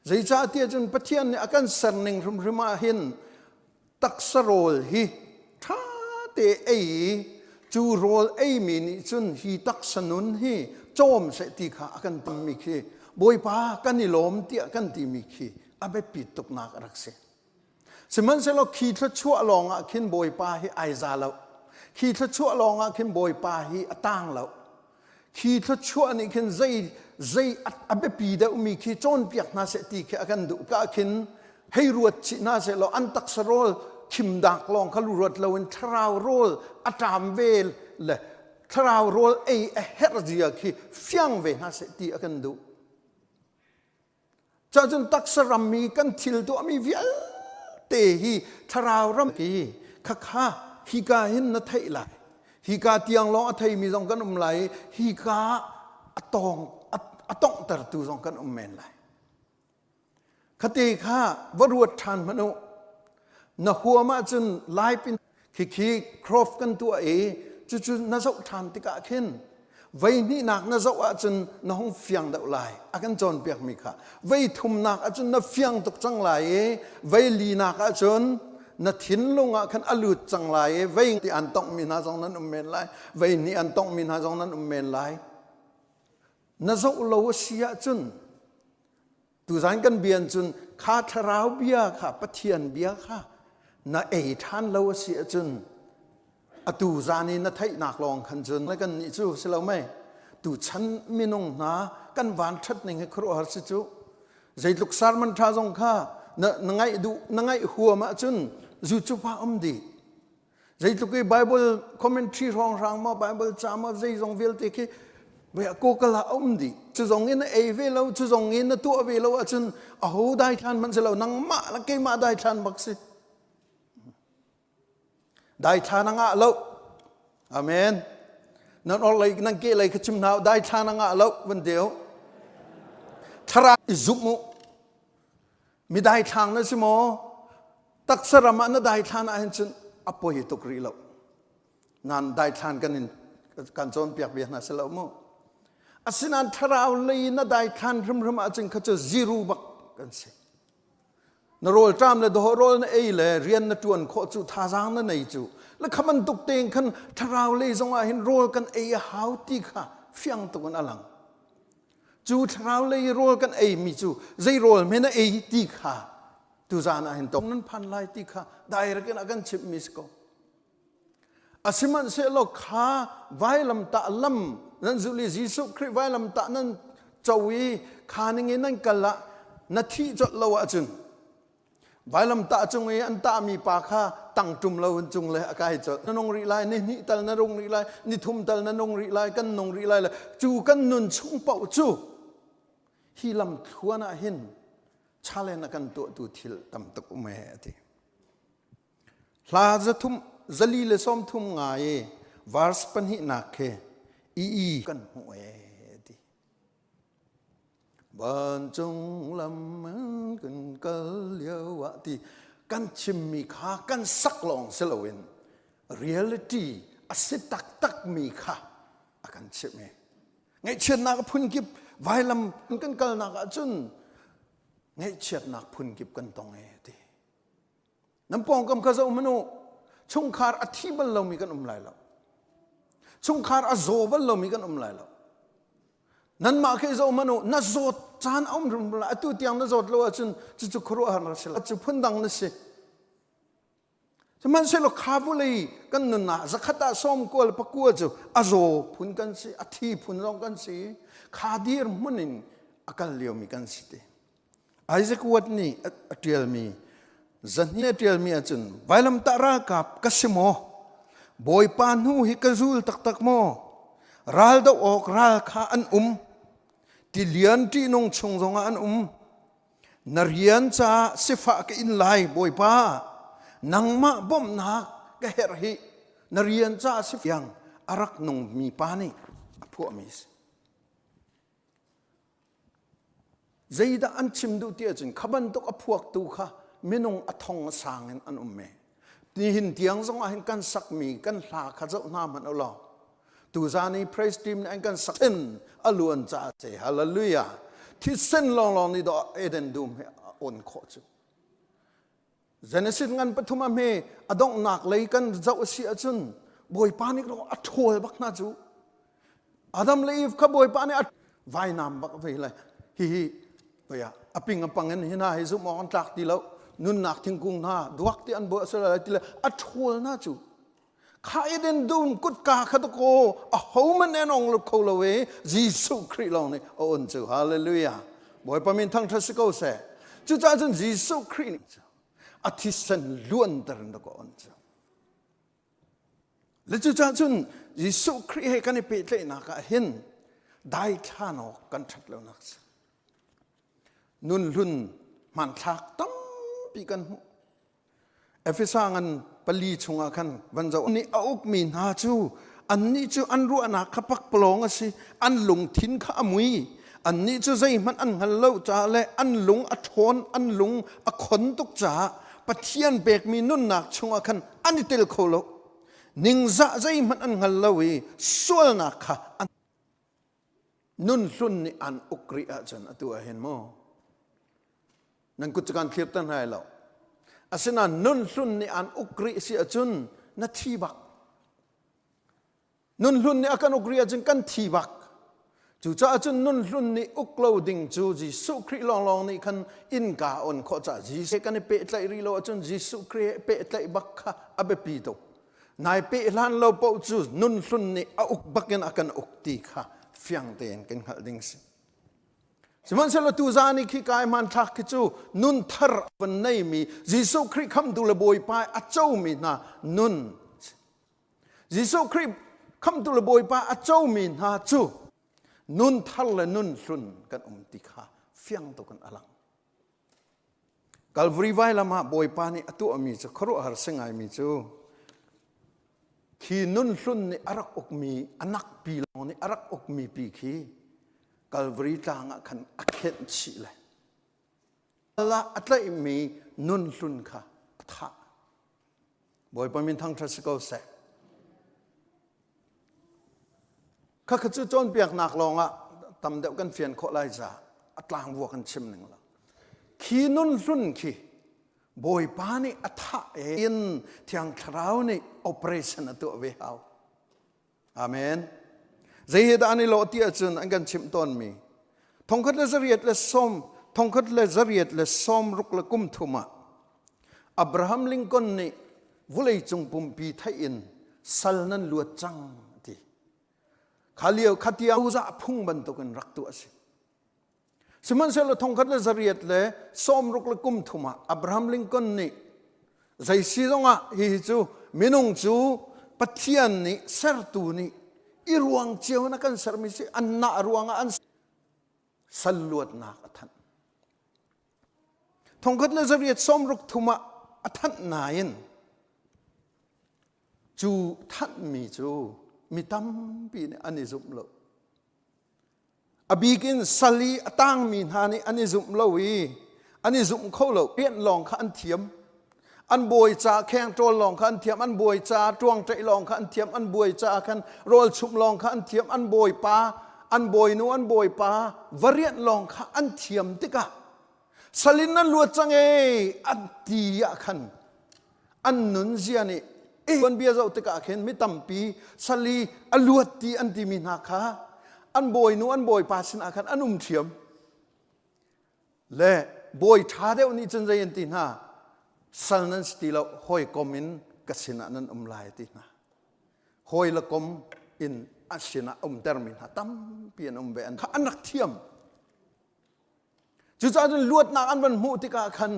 Speaker 10: Zeicahtiah cun Pathian nih a kan serning hrimhrim ah hin taksa rawl hi ṭha te ei i cu rawl eimi nih cun hi taksa nun hi cawm seh ti kha a kan timi khi Bawipa kan i lawm tiah kan timi khi a biapit tuknak a rak si. Sihmanhsehlaw khi thluachuah lawngah khin Bawipa hi ai za lo. Khi thluachuah lawngah khin Bawipa hi a tang lo. Khi thluachuah nih khin zei zei a biapi deuhmi khi cawnpiak hna seh ti khi a kan duh ka khin hei ruat chih hna seh law an taksa rawl khimdak lawng kha ruat loin thlarau rawl a ṭam ve le thlarau rawl ei a herh zia khi fiang ve hna seh ti a kan duh. Cacun taksa rammi kan thil tuahmi vialte hi thlarau ram hi khakha. hika hin na theih lai. Hika tiang lawng a theimi zong kan um lai i hika a tawng a tonghtertu zong kan um men lai. Khate kha va ruat ṭhan hmanh u. Na huam ahcun live in khikhi crop kan tuah i cucu na zoh ṭhan tikah khin vei hnihnak na zoh ahcun na hung fiang deuh lai a kan cawnpiakmi kha vei thumnak ahcun na fiang tuk cang lai i vei linak ahcun na thinlung ah khan a lut cang lai i vei ti an tonghmi hna zong nan um men lai vei hnih an tonghmi hna zong nan um men lai na zoh lo a si ahcun Tuzan kan bia cun kha thlarau bia kha Pathian bia kha na ei ṭhan lo a si ahcun atu zan i na theihnak lawng khan cun kan nih cu si lo mei tu chan minung hna kan van ṭhat ning hi khuaruahhar si cu zeitluk sermon ṭha zong kha na, na ngaih duh na ngaih huam ahcun zu cu pa um dih Zeitluk i Bible commentary hrawnghrang maw Bible ca maw zeizong vialte khi Google ah a um dih. Cu zong in na ei ve lo, cu zong in na tuah ve lo ahcun aho daithlan hmanh si lo, nangmah le keimah daithlan bak si. Daithlan a ngah lo. Amen. Nan orlei nan ke lei kha chim hna u, daithlan a ngah lo van deu. Thlarau i zumh u. Mi daithlang na si maw? Taksa ram ah na daithlan ahhin cun a poi tuk rih lo. Nan daithlan kan in kan cawnpiak bia hna si lo mu. Asinain thlarau lei na daithlan hrimhrim ahcun kha cu zero bak kan si. Na rawlṭam le dawh rawl na ei le rian na ṭuan khawh cu thazaang na nei cu le kha bantuk tein khan thlarau lei zong ah hin rawl kan ei a hau ti kha fiang tuk in a lang. Cu thlarau lei rawl kan eimi cu zei rawl hme na ei ti kha tuzaan ah hin tong nan phan lai ti kha direct in a kan chimhmi si ko. Asihmanhsehlaw kha vailamtah lam nan zulh i Jesuh Khrih vailamtah nan co i kha ning in nan kal ah na thih colh lo ahcun Vailamtah cung i an tahmi pa kha tangṭum lo in cung le a kai colh. Na nung rih lai, ni hnih tal na nung rih lai, ni thum tal na nung rih lai, kan nung rih lai le cu kan nun chung paoh cu hi lam thluan ah hin challenge a kan tuahtu thil tam tuk um ee a ti. Hla zathum zali le sawmthum nga i verse pahnihnak khi i kan hmuh ee a ti. Vancung lam kan kal lio ah ti kan chimmi kha kan sak lawng si loin reality a si taktakmi kha a kan chimh i ngaihchiatnak a phunkip vailam kan kalnak ahcun ngaihchiatnak phunkip kan tong e ti Nan pawngkam kha zoh hmanh u. Chungkhar a thi bal lomi kan um lai lo. Chungkhar a zaw bal lomi kan um lai lo. Nanmah khi zoh hmanh u. Na zawt caan a um rum lai. Atu tiang na zawt lo ahcun cucu khuaruahhar na si lai. Cu phundang na si. Sihmanhsehlaw kha vulei kan nunnak zakhat ah sawm kual pakua cu a zaw phun kan si, a thi phun zong kan si. Kha dir hmun in a kal liomi kan si te. Isaac Watt nih a ṭialmi zahnih a ṭialmi ahcun vailamtah ralkap ka si maw? Bawipa hnu hi ka zul taktak maw? Ral doh awk ral kha an um. Tilian ṭihnung chung zongah an um. Na rian caah sifah ka in lai, Bawipa. Nangmah bawmhnak ka herh hi na rian caah sifiang a rak nungmi pa nih a phuahmi a si. Zeidah an chim duh ti ahcun kha bantuk a phuaktu kha minung a thong a sang in an um me. Nihin tiang zong ah hin kan sakmi kan hla kha zoh hna hmanh u law tuzan i praise team nih an kan sak in a luan caah ce hallelujah thisen lawnglawng nih dawh Eden dum hi a on khawh cu Genesis ngan pathum a hme a donghnak lei kan zoh a si ahcun Bawipa nih a ṭhawl bak hna cu Adam le Eve kha Bawipa nih a vainam bak vei lai hihi voia a ping a pang in hi hna hi zumh awk an tlak ti lo nunnak thingkung hna duak ti an buah sal lai ti le a ṭhawl hna cu kha Eden dum kutka kha to ko a ho man en ong lo kho lo e Jesuh Khrih lawng nih a on cu hallelujah Bawipa min thangṭhat si ko seh cucaah cun Jesuh Khrih nih a thisen luanter in ka on cu le cucaah cun Jesuh Khrih he kan i pehtlaihnak ah hin daithlan awk kan ṭhat lonak si nun hlun hmanthlak tampi kan hmuh Efesa ngan pali chungah khan van zoh nih a ukmi hna cu annih cu an ruahnak kha pakpalawng a si an lungthin kha a mui annih cu zeihmanh an hngal lo caah le an lung a ṭhawn an lung a khon tuk caah Pathian pekmi nunnak chungah khan an i tel kho lo ningzah zeihmanh an hngal lo i sualnak kha an nun hlun nih an uk rih ahcun atu ah hin mu nan kut cu kan thlir te hna lo asinain nun hlun nih an uk rih si ahcun na thi bak nun hlun nih a kan uk rih ahcun kan thi bak cucaah cun nun hlun nih uk lo ding cu Jesuh Khrih lawnglawng nih khan innka on khawh caah Jesuh kan i pehtlaih rih lo ahcun Jesuh Khrih he pehtlaih bak kha a biapi tuk nai peh hlan lo paoh cu nun hlun nih a uk bakin a kan uk ti kha fiang tein kan hngalh ding si Sihmanhsehlaw tuzaan i khi kai hmanthlak khi cu nun thar van neimi Jesuh Khrih khamtu le Bawipa a comi hna nun Jesuh Khrih khamtu le Bawipa a comi hna cu nun thar le nun hlun kan um ti kha fiang tuk in a lang. Calvary vailam ah Bawipa nih a tuahmi cu khuaruahhar si ngaimi cu khi nun hlun nih a rak ukmi a nakpi lawng nih a rak ukmi pi khi Calvary tlang ah khan a khenh chih le Allah a tlaihmi nun hlun kha a thah. Bawipa min thangṭhat si ko seh. Khakha cu cawnpiaknak lawngah tam deuh kan fian khawh lai ca a tlangvua kan chim ning lo. Khi nun hlun khi Bawipa nih a thah in Thiang Thlarau nih operation a tuah ve hau. Amen. Zei he dah an i lawh ti ahcun an kan chimh tawnmi thongkhat le zariat le sawm thongkhat le zariat le sawm ruk le kum thum ah Abraham Lincoln nih vuleicung pumpi theih in sal nan luat cang ti. Kha lio kha tia cozah phung bantukin rak tuah a si. Sihmanhsehlaw thongkhat le zariat le sawmruk le kum thum ah Abraham Lincoln nih zei si zongah hihi cu minung cu Pathian nih sertu nih i ruang cio in a kan sermi si an nah ruangah an sal luatnak a thanh. Thongkhat le zariat sawmruk thum ah a thanh nain cu thanhmi cu mi tampi nih an i zumh lo. A bik in sal i a tangmi hna nih an i zumh lo i an i zumh kho lo. Rian lawng kha an thiam. An bawi ca kheng ṭawl lawng kha an thiam. An bawi ca ṭuangṭaih lawng kha an thiam. An bawi ca khan rawl chumh lawng kha an thiam. An bawipa, an bawinu, an bawipa va rianh lawng kha an thiam tikah sal in nan luat cang ee an ti ah khan an nunzia nih kan bia zoh tikah khin mi tampi sali a luat ti an timi hna kha an bawinu an bawipa sinah khan an um ṭhiam le bawi ṭha deuh nih cun zei an ti hna sal nan si ti lo hawikom in ka sinah nan um lai ti hna hawi le kom in a sinah umtermi hna tampi an um ve an an rak thiam Cucaah cun luatnak an van hmuh tikah khan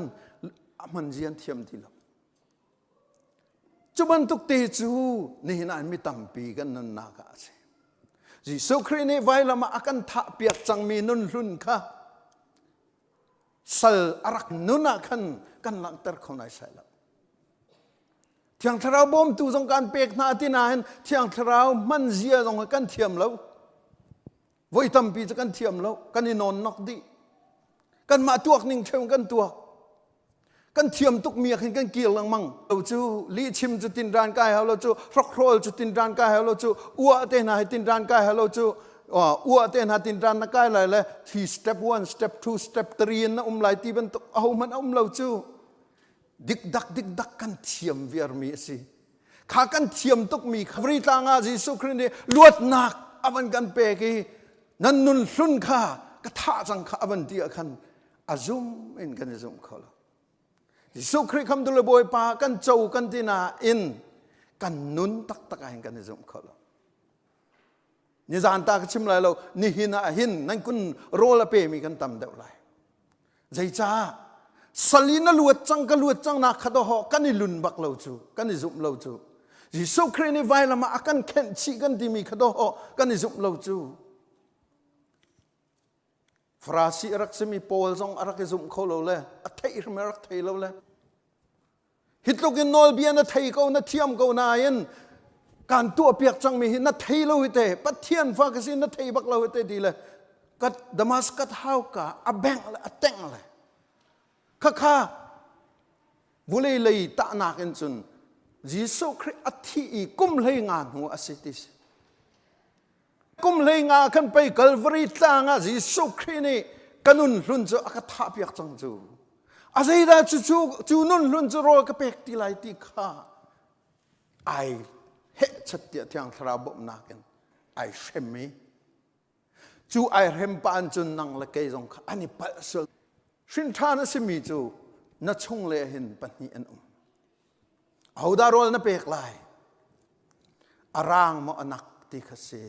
Speaker 10: a hman zia an thiam ti lo. Cu bantuk te cu nihin ah mi tampi kan nunnak ah a si. Jesuh Khrih nih vailam ah a kan thah piak cangmi nun hlun kha sal a rak nun ah khan kan langhter kho nai sai lo. Thiang Thlarau bawmtu zong kan pek hna ti nain Thiang Thlarau hman zia zong kan thiam lo. Voi tampi cu kan thiam lo, kan i nawnnok dih. Kanmah tuak ning ṭheu kan tuak. Kan thiam tukmi ah khin kan kir lengmang. Lo cu lihchim cu tinran kai hau lo cu, hrokhrawl cu tinran kai hau lo cu, uah te hna hi tinran kai hau lo cu, uah te hna tinran na kai lai le thi step 1, step 2, step 3 in na um lai ti bantuk ahohmanh a um lo cu. Dikdak dikdak kan thiam viarmi a si. Kha kan thiam tukmi Calvary tlang ah Jesuh Khrih nih luatnak a van kan pek i nan nun hlun kha ka thah cang kha a van ti ah khan a zum in kan i zum kho lo. Jesuh Khrih khamtu le Bawipa kan co kan ti nain kan nun taktak ah hin kan i zum kho lo. Nizan ta ka chim lai lo, nihin ah hin nan kun rawl a pemi kan tam deuh lai. Zeicah? Sal in a luat cang ka luat cang nak kha dawh kan i lun bak lo cu, kan i zumh lo cu. Jesuh Khrih nih vailam ah a kan khenh chih kan timi kha dawh kan i zumh lo cu. Farasi a rak simi Paul zong a rak i zumh kho lo le a theih hrim a rak thei lo le. Hi tluk in nawlbia na thei ko na thiam ko nain kan tuahpiak cangmi hi na thei lo hi te Pathian fa ka si na thei bak lo hi te ti le ka Damascus hauka a bengh le a tengh le khakha vulei lei tahnak in cun Jesuh Khrih a thih i kum hlei nga hnu a si ti si. Kum hlei nga khan pei Calvary tlang ah Jesuh Khrih nih ka nun hlun cu a ka thah piak cang cu. A zeidah cu cu cu nun hlun cu rawl ka pek ti lai ti kha ai hehchat tiah Thiang Thlarau bawmhnak in ai hrem i cu ai hrem pa an cun nang le kei zong kha an i palh sual. Hrin ṭhan a simi cu na chung le hin pahnih an um. Ahodah rawl na pek lai? A rang maw a nak ti kha si.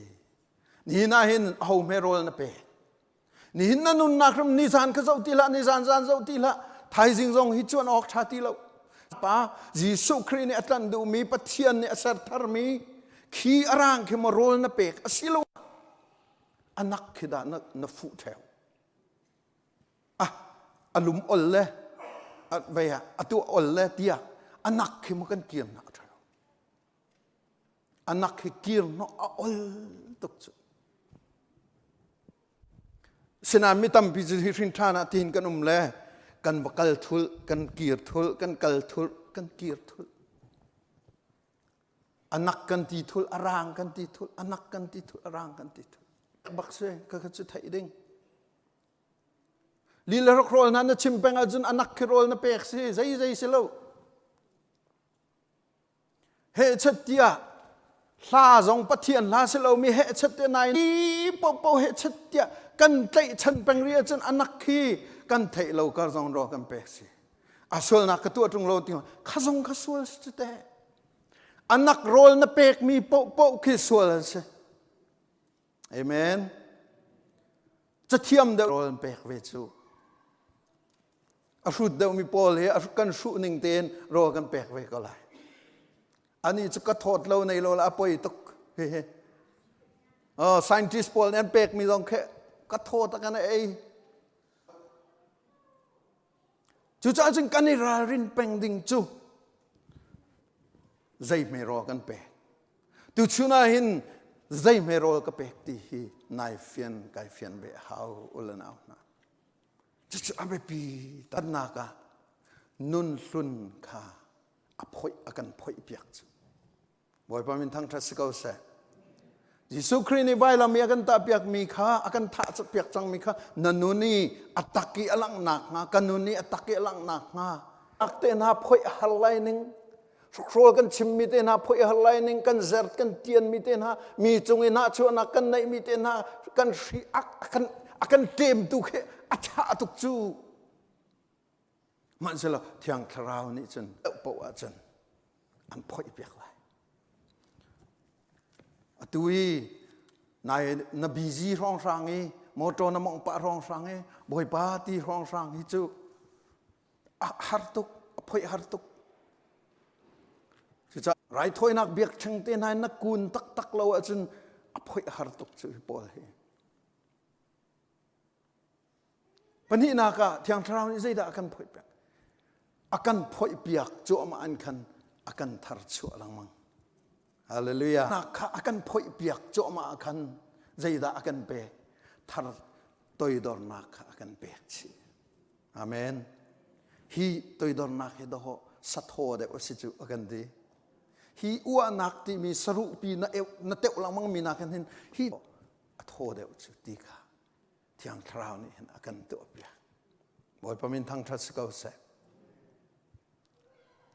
Speaker 10: Nihin ah hin aho hme rawl na pek? Nihin na nunnak hrim nizan kha zoh ti hlah, nizan zan zoh ti hlah. Thaizing zong hi cuan awk ṭha ti lo. Pa Jesuh Khrih nih a tlanh duhmi Pathian nih a ser tharmi khi a rang khi maw rawl na pek a si lo a nak khi dah na, na fuh ṭheo. Ah, a lum ol le a vei ah a tuah ol le tiah a nak khi maw kan kir nak ṭheo. A nak hi kir hnawh a ol tuk cu. Sinain mi tampi cu hi hrin ṭhan ah tiin kan um le kan va kal thulh, kan kir thulh, kan kal thulh, kan kir thulh. A nak kan ti thulh, a rang kan ti thulh, a nak kan ti thulh, a rang kan ti thulh. Bak si, ka kha cu theih ding. Lila rawl hna na chim peng ahcun a nak khi rawl na pek si, zei zei si lo. Hehchet tiah hla zong Pathian hla si lomi hehchet tiah nai ni popo hehchet tiah kan tlaihchan peng rih ahcun anak khi kan theih lo kar zong ro kan pek si. A sualnak ka tuah ṭung lo ti kha zong kha sual si cu teh. Anak rawl na pekmi popo khi sual an si. Amen. Cathiam deuh rawl an pek ve cu. A hrut deuhmi pawl hi kan hruh ning tein rawl kan pek ve ko lai. Ani cu ka thawt lo nei lo la a poi tuk. Hihi. Oh, scientist pawl nih an pekmi zong khi ka thawt a kan ei. Cucaah cun kan i ralrin peng ding cu zei hme rawl kan pek. Tuchun ah hin zei hme rawl ka pek ti hi nai fian kai fian ve hau ulanau hna. Cucu a biapi tannak ah nun hlun kha a phoih a kan phoih piak cu. Bawipa min thangṭhat si ko seh. Jesuh Khrih nih vailam i a kan tahpiakmi kha a kan thah piak cangmi kha na nun i a tak i a langhnak hnga ka nun i a tak i a langhnak hnga ak te hna phoih a har lai ning hrukhrawl kan chimmi te hna phoih a har lai ning kan zert kan tianmi te hna mi cung i nahchuahnak kan neihmi te hna kan hri a kan a kan ṭemtu khi a ṭha tuk cu hmanhsehlaw thiang thlarau nih cun paoh ahcun an phoih piak lai atu i nai na busy hrawnghrang i motor na mongh pah hrawnghrang i bawipa ti hrawnghrang hi cu a har tuk a phoih har tuk cucaah raithawinak biakṭheng te hna in na kun taktak lo ahcun a phoih har tuk cu hi pawl hi Pahnihnak ah Thiang Thlarau nih zeidah a kan phoihpiak? A kan phoihpiak cuahmah in khan a kan tharchuah lengmang. Hallelujah. Nak kha a kan phoihpiak cuahmah ah khan zeidah a kan pek? Thar toidornak kha a kan pek chih. Amen. Hi toidornak hi dawh sathaw deuh a si cu a kan ti. Hi uahnak timi saruhpi na eu na teuh lengmang mi nakin hin hi a thaw deuh cu ti kha Thiang Thlarau nih hin a kan tuahpiak. Bawipa min thangṭhat si ko seh.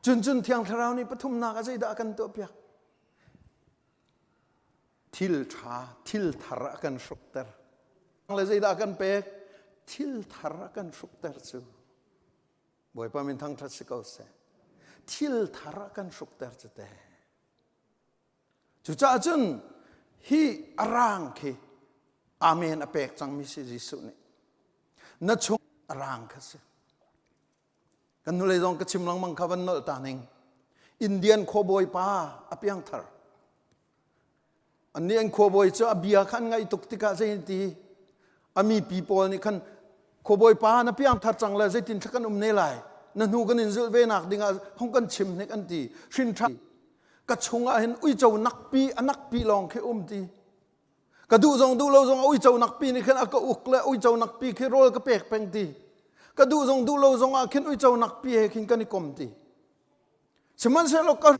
Speaker 10: Cun cun Thiang Thlarau nih pathumnak ah zeidah a kan tuahpiak? Thil ṭha, thil thar a kan hrukter. Le zeidah a kan pek? Thil thar a kan hrukter cu. Bawipa min thangṭhat si ko seh. Thil thar a kan hrukter cu te. Cucaah cun hi a rang khi amen a pek cangmi si Jesuh nih. Na chung a rang kha si. Kan nulei zong ka chim lengmang kha van nolh ta ning. Indian khuabawi pa a piangthar. Annih an khuabawi cu a bia kha an ngaih tuk tikah zei ti a mipi pawl nih khan khuabawi pa na piangthar cang le zeitin thla kan um ne lai. Na hnu kan in zulh ve nak dingah hung kan chim hnik an ti. Hrin ṭhan ka chungah hin uico nakpi a nakpi lawng khi um ti. Ka duh zong duh lo zong uico nakpi nih khin a ka uk le uico nakpi khi rawl ka pek peng ti. Ka duh zong duh lo zong ah khin uico nakpi he khin kan i kom ti. Sihmanhsehlaw ka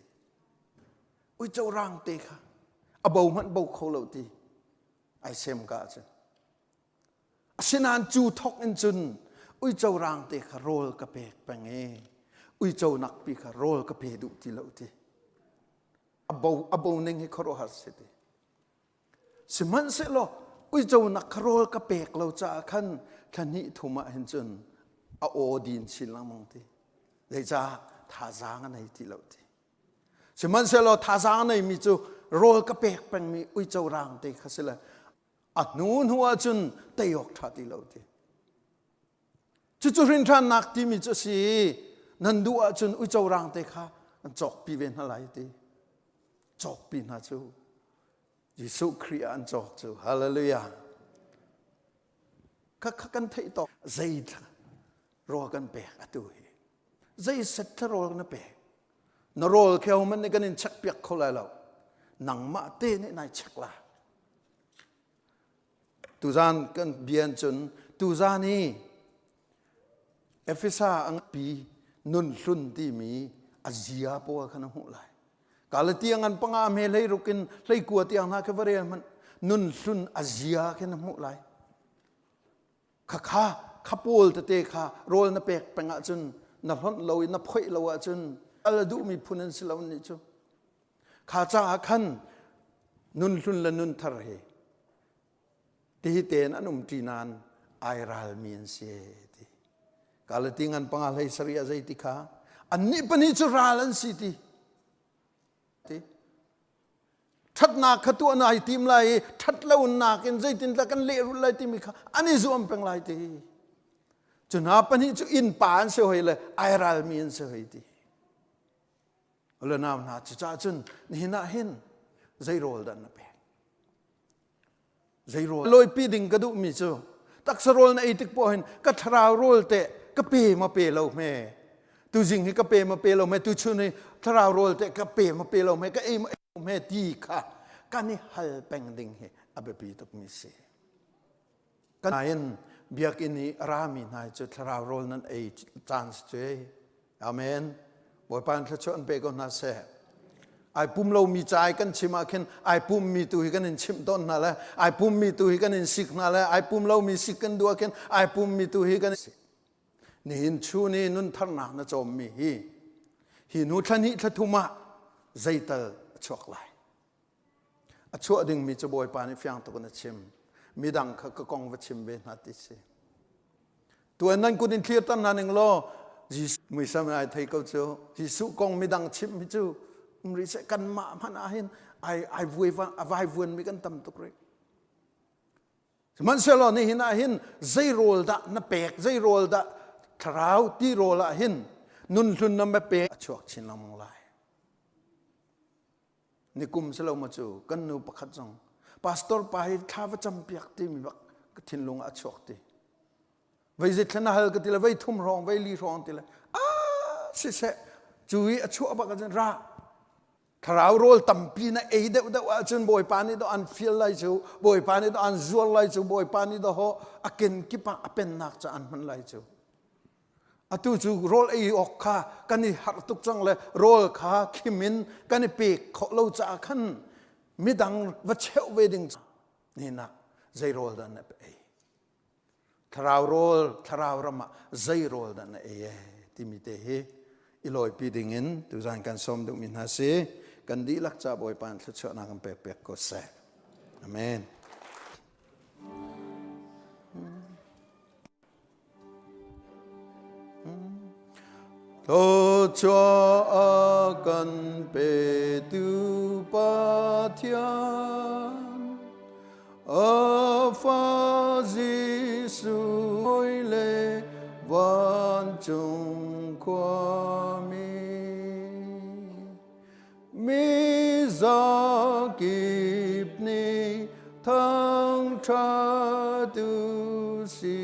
Speaker 10: uico rang te kha a bo hmanh bo kho lo ti ai sem ka ahcun. Asinain cu thok in cun uico rang te kha rawl ka pek peng i uico nakpi kha rawl ka pe duh ti lo ti. A bo, a bo ning hi khuaruahhar si ti. Sihmanhsehlaw uico nak kha rawl ka pek lo caah khan thla hnih thum ah hin cun a aw din chin lengmang ti. Zeicah thazaang a nei ti lo ti. Sihmanhsehlaw thazaang a neimi cu rawl ka pek pengmi uico rang te kha si le a hnu hnu ahcun tei awk ṭha ti lo ti. Cucu hrinṭhannak timi cu a si. Nan duh ahcun uico rang te kha an cawkpi ve hna lai ti. Cawkpi hna cu Jesuh Khrih ah an cawk cu. Hallelujah. Kha kha kan theih tawk zei rawl kan pek atu hi. Zei set thla rawl na pek. Na rawl kheo man nih kan in check piak kho lai lo. Nangmah te nih nai check la. Tuzan kan bian cun tuzan i Efesa ang pi nun hlun timi a zia pawl kha na hmuh lai. Galatia ngan panga me hlei ruk in hlei kua tiang hna kha va rel hmanh nun hlun a zia khi na hmuh lai. Kha kha kha pawl tete kha rawl na pek peng ahcun na hlonh lo i na phoih lo ahcun al a duhmi phun an si lo nih cu. Kha caah khan nun hlun le nun thar hi tihi tein an um ṭi nain ai ralmi an si ti. Galati ngan panga hlei sarih ah zei ti kha annih pahnih cu ral an si ti. Ti. Ṭhatnak kha tuah nai tim lai i ṭhat lonak in zeitindah kan lehrulh lai timi kha an i zuam peng lai ti. Cu hna pahnih cu innpa an si hoi le ai ralmi an si hoi ti. Le nau hna cucaah cun nihin ah hin zei rawl dah na pek? Zei rawl? Lawipi ding ka duhmi cu taksa rawl na ei tik poah hin ka thlarau rawl teh ka pe ma pe lo hme. Tuzing hi ka pe ma pe lo hme, tuchun hi thlarau rawl teh ka pe ma pe lo hme, ka ei ma ei lo hme ti kha kan i hal peng ding hi a biapi tukmi si. Kan nain biakinn i a rami hna cu thlarau rawl nan ei caan si cu Amen. Bawipa in thluachuah an pe ko hna seh. Ai pum lomi ca i kan chim ah khin ai pummi tu hi kan in chimh tawn hna le ai pummi tu hi kan in sik hna le ai pum lomi sik kan duh ah khin ai pummi tu hi kan sik. Nihin chun i nun tharnak na cawmmi hi hi hnu thla hnih thla thum ah zeital a chuak lai. A chuah dingmi cu Bawipa nih fiang tuk in a chim. Midang kha ka kong va chim ve hna ti si. Tuan nan kut in thlir tan hna ning law Jesuh muisam ai thei ko cu. Jesuh kong midang chim hi cu um rih seh kanmah hmanh ah hin ai ai vuai a vai vuan mi kan tam tuk rih. Sihmanhsehlaw nihin ah hin zei rawl dah na pek zei rawl dah thlarau ti rawl ah hin nun hlun na pek a chuak chin lengmang lai. Nikum si lo maw cu kan nu pakhat zong pastor pa hi thla va cam piak timi bak ka thinlung ah a chuak ti. Vei zit thlan a hal ka ti le vei thum hrawng vei li hrawng ti le ah siseh cu i a chuah bak ahcun ra thlarau rawl tampi na ei deuh deuh ahcun bawipa nih dawh an fial lai cu bawipa nih dawh an zuar lai cu bawipa nih dawh a kenkip ah a pennak ca an hman lai cu Atu cu rawl ei awk kha kan i harh tuk cang le rawl kha khim in kan i pek khawh lo caah khan midang va cheuh ve ding ni nak zei rawl dah na ei thlarau rawl thlarau ram ah zei rawl dah na ei e timi te hi i lawipi ding in tuzan kan sawm duhmi hna si kan dihlak ca Bawipa in thluachuahnak kan pek piak ko seh amen Thluachuah a kan petu Pathian, a fa Jesuh le vancung khuami. Mi zakip nih thangṭhat u si.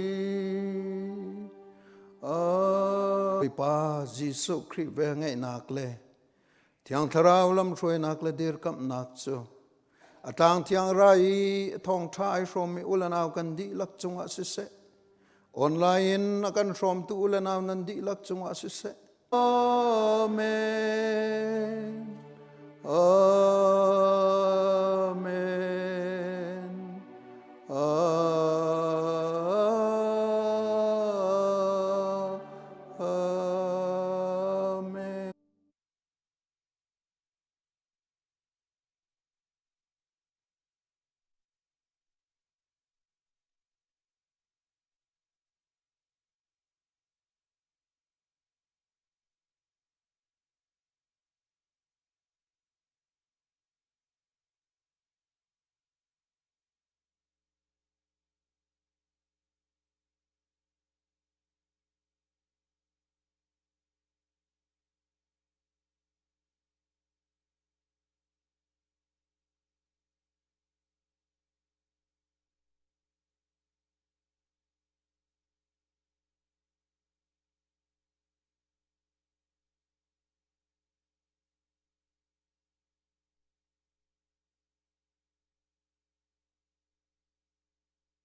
Speaker 10: Bawipa Jesuh Khrih velngeihnak le Thiang Thlarau lamhruainak le dirkamhnak cu a tlang thiang ra i thawngṭha ai hrawmmi u le nau kan dihlak cungah siseh, online in a kan hrawmtu u le nau nan dihlak cungah siseh. Amen. Amen. Amen.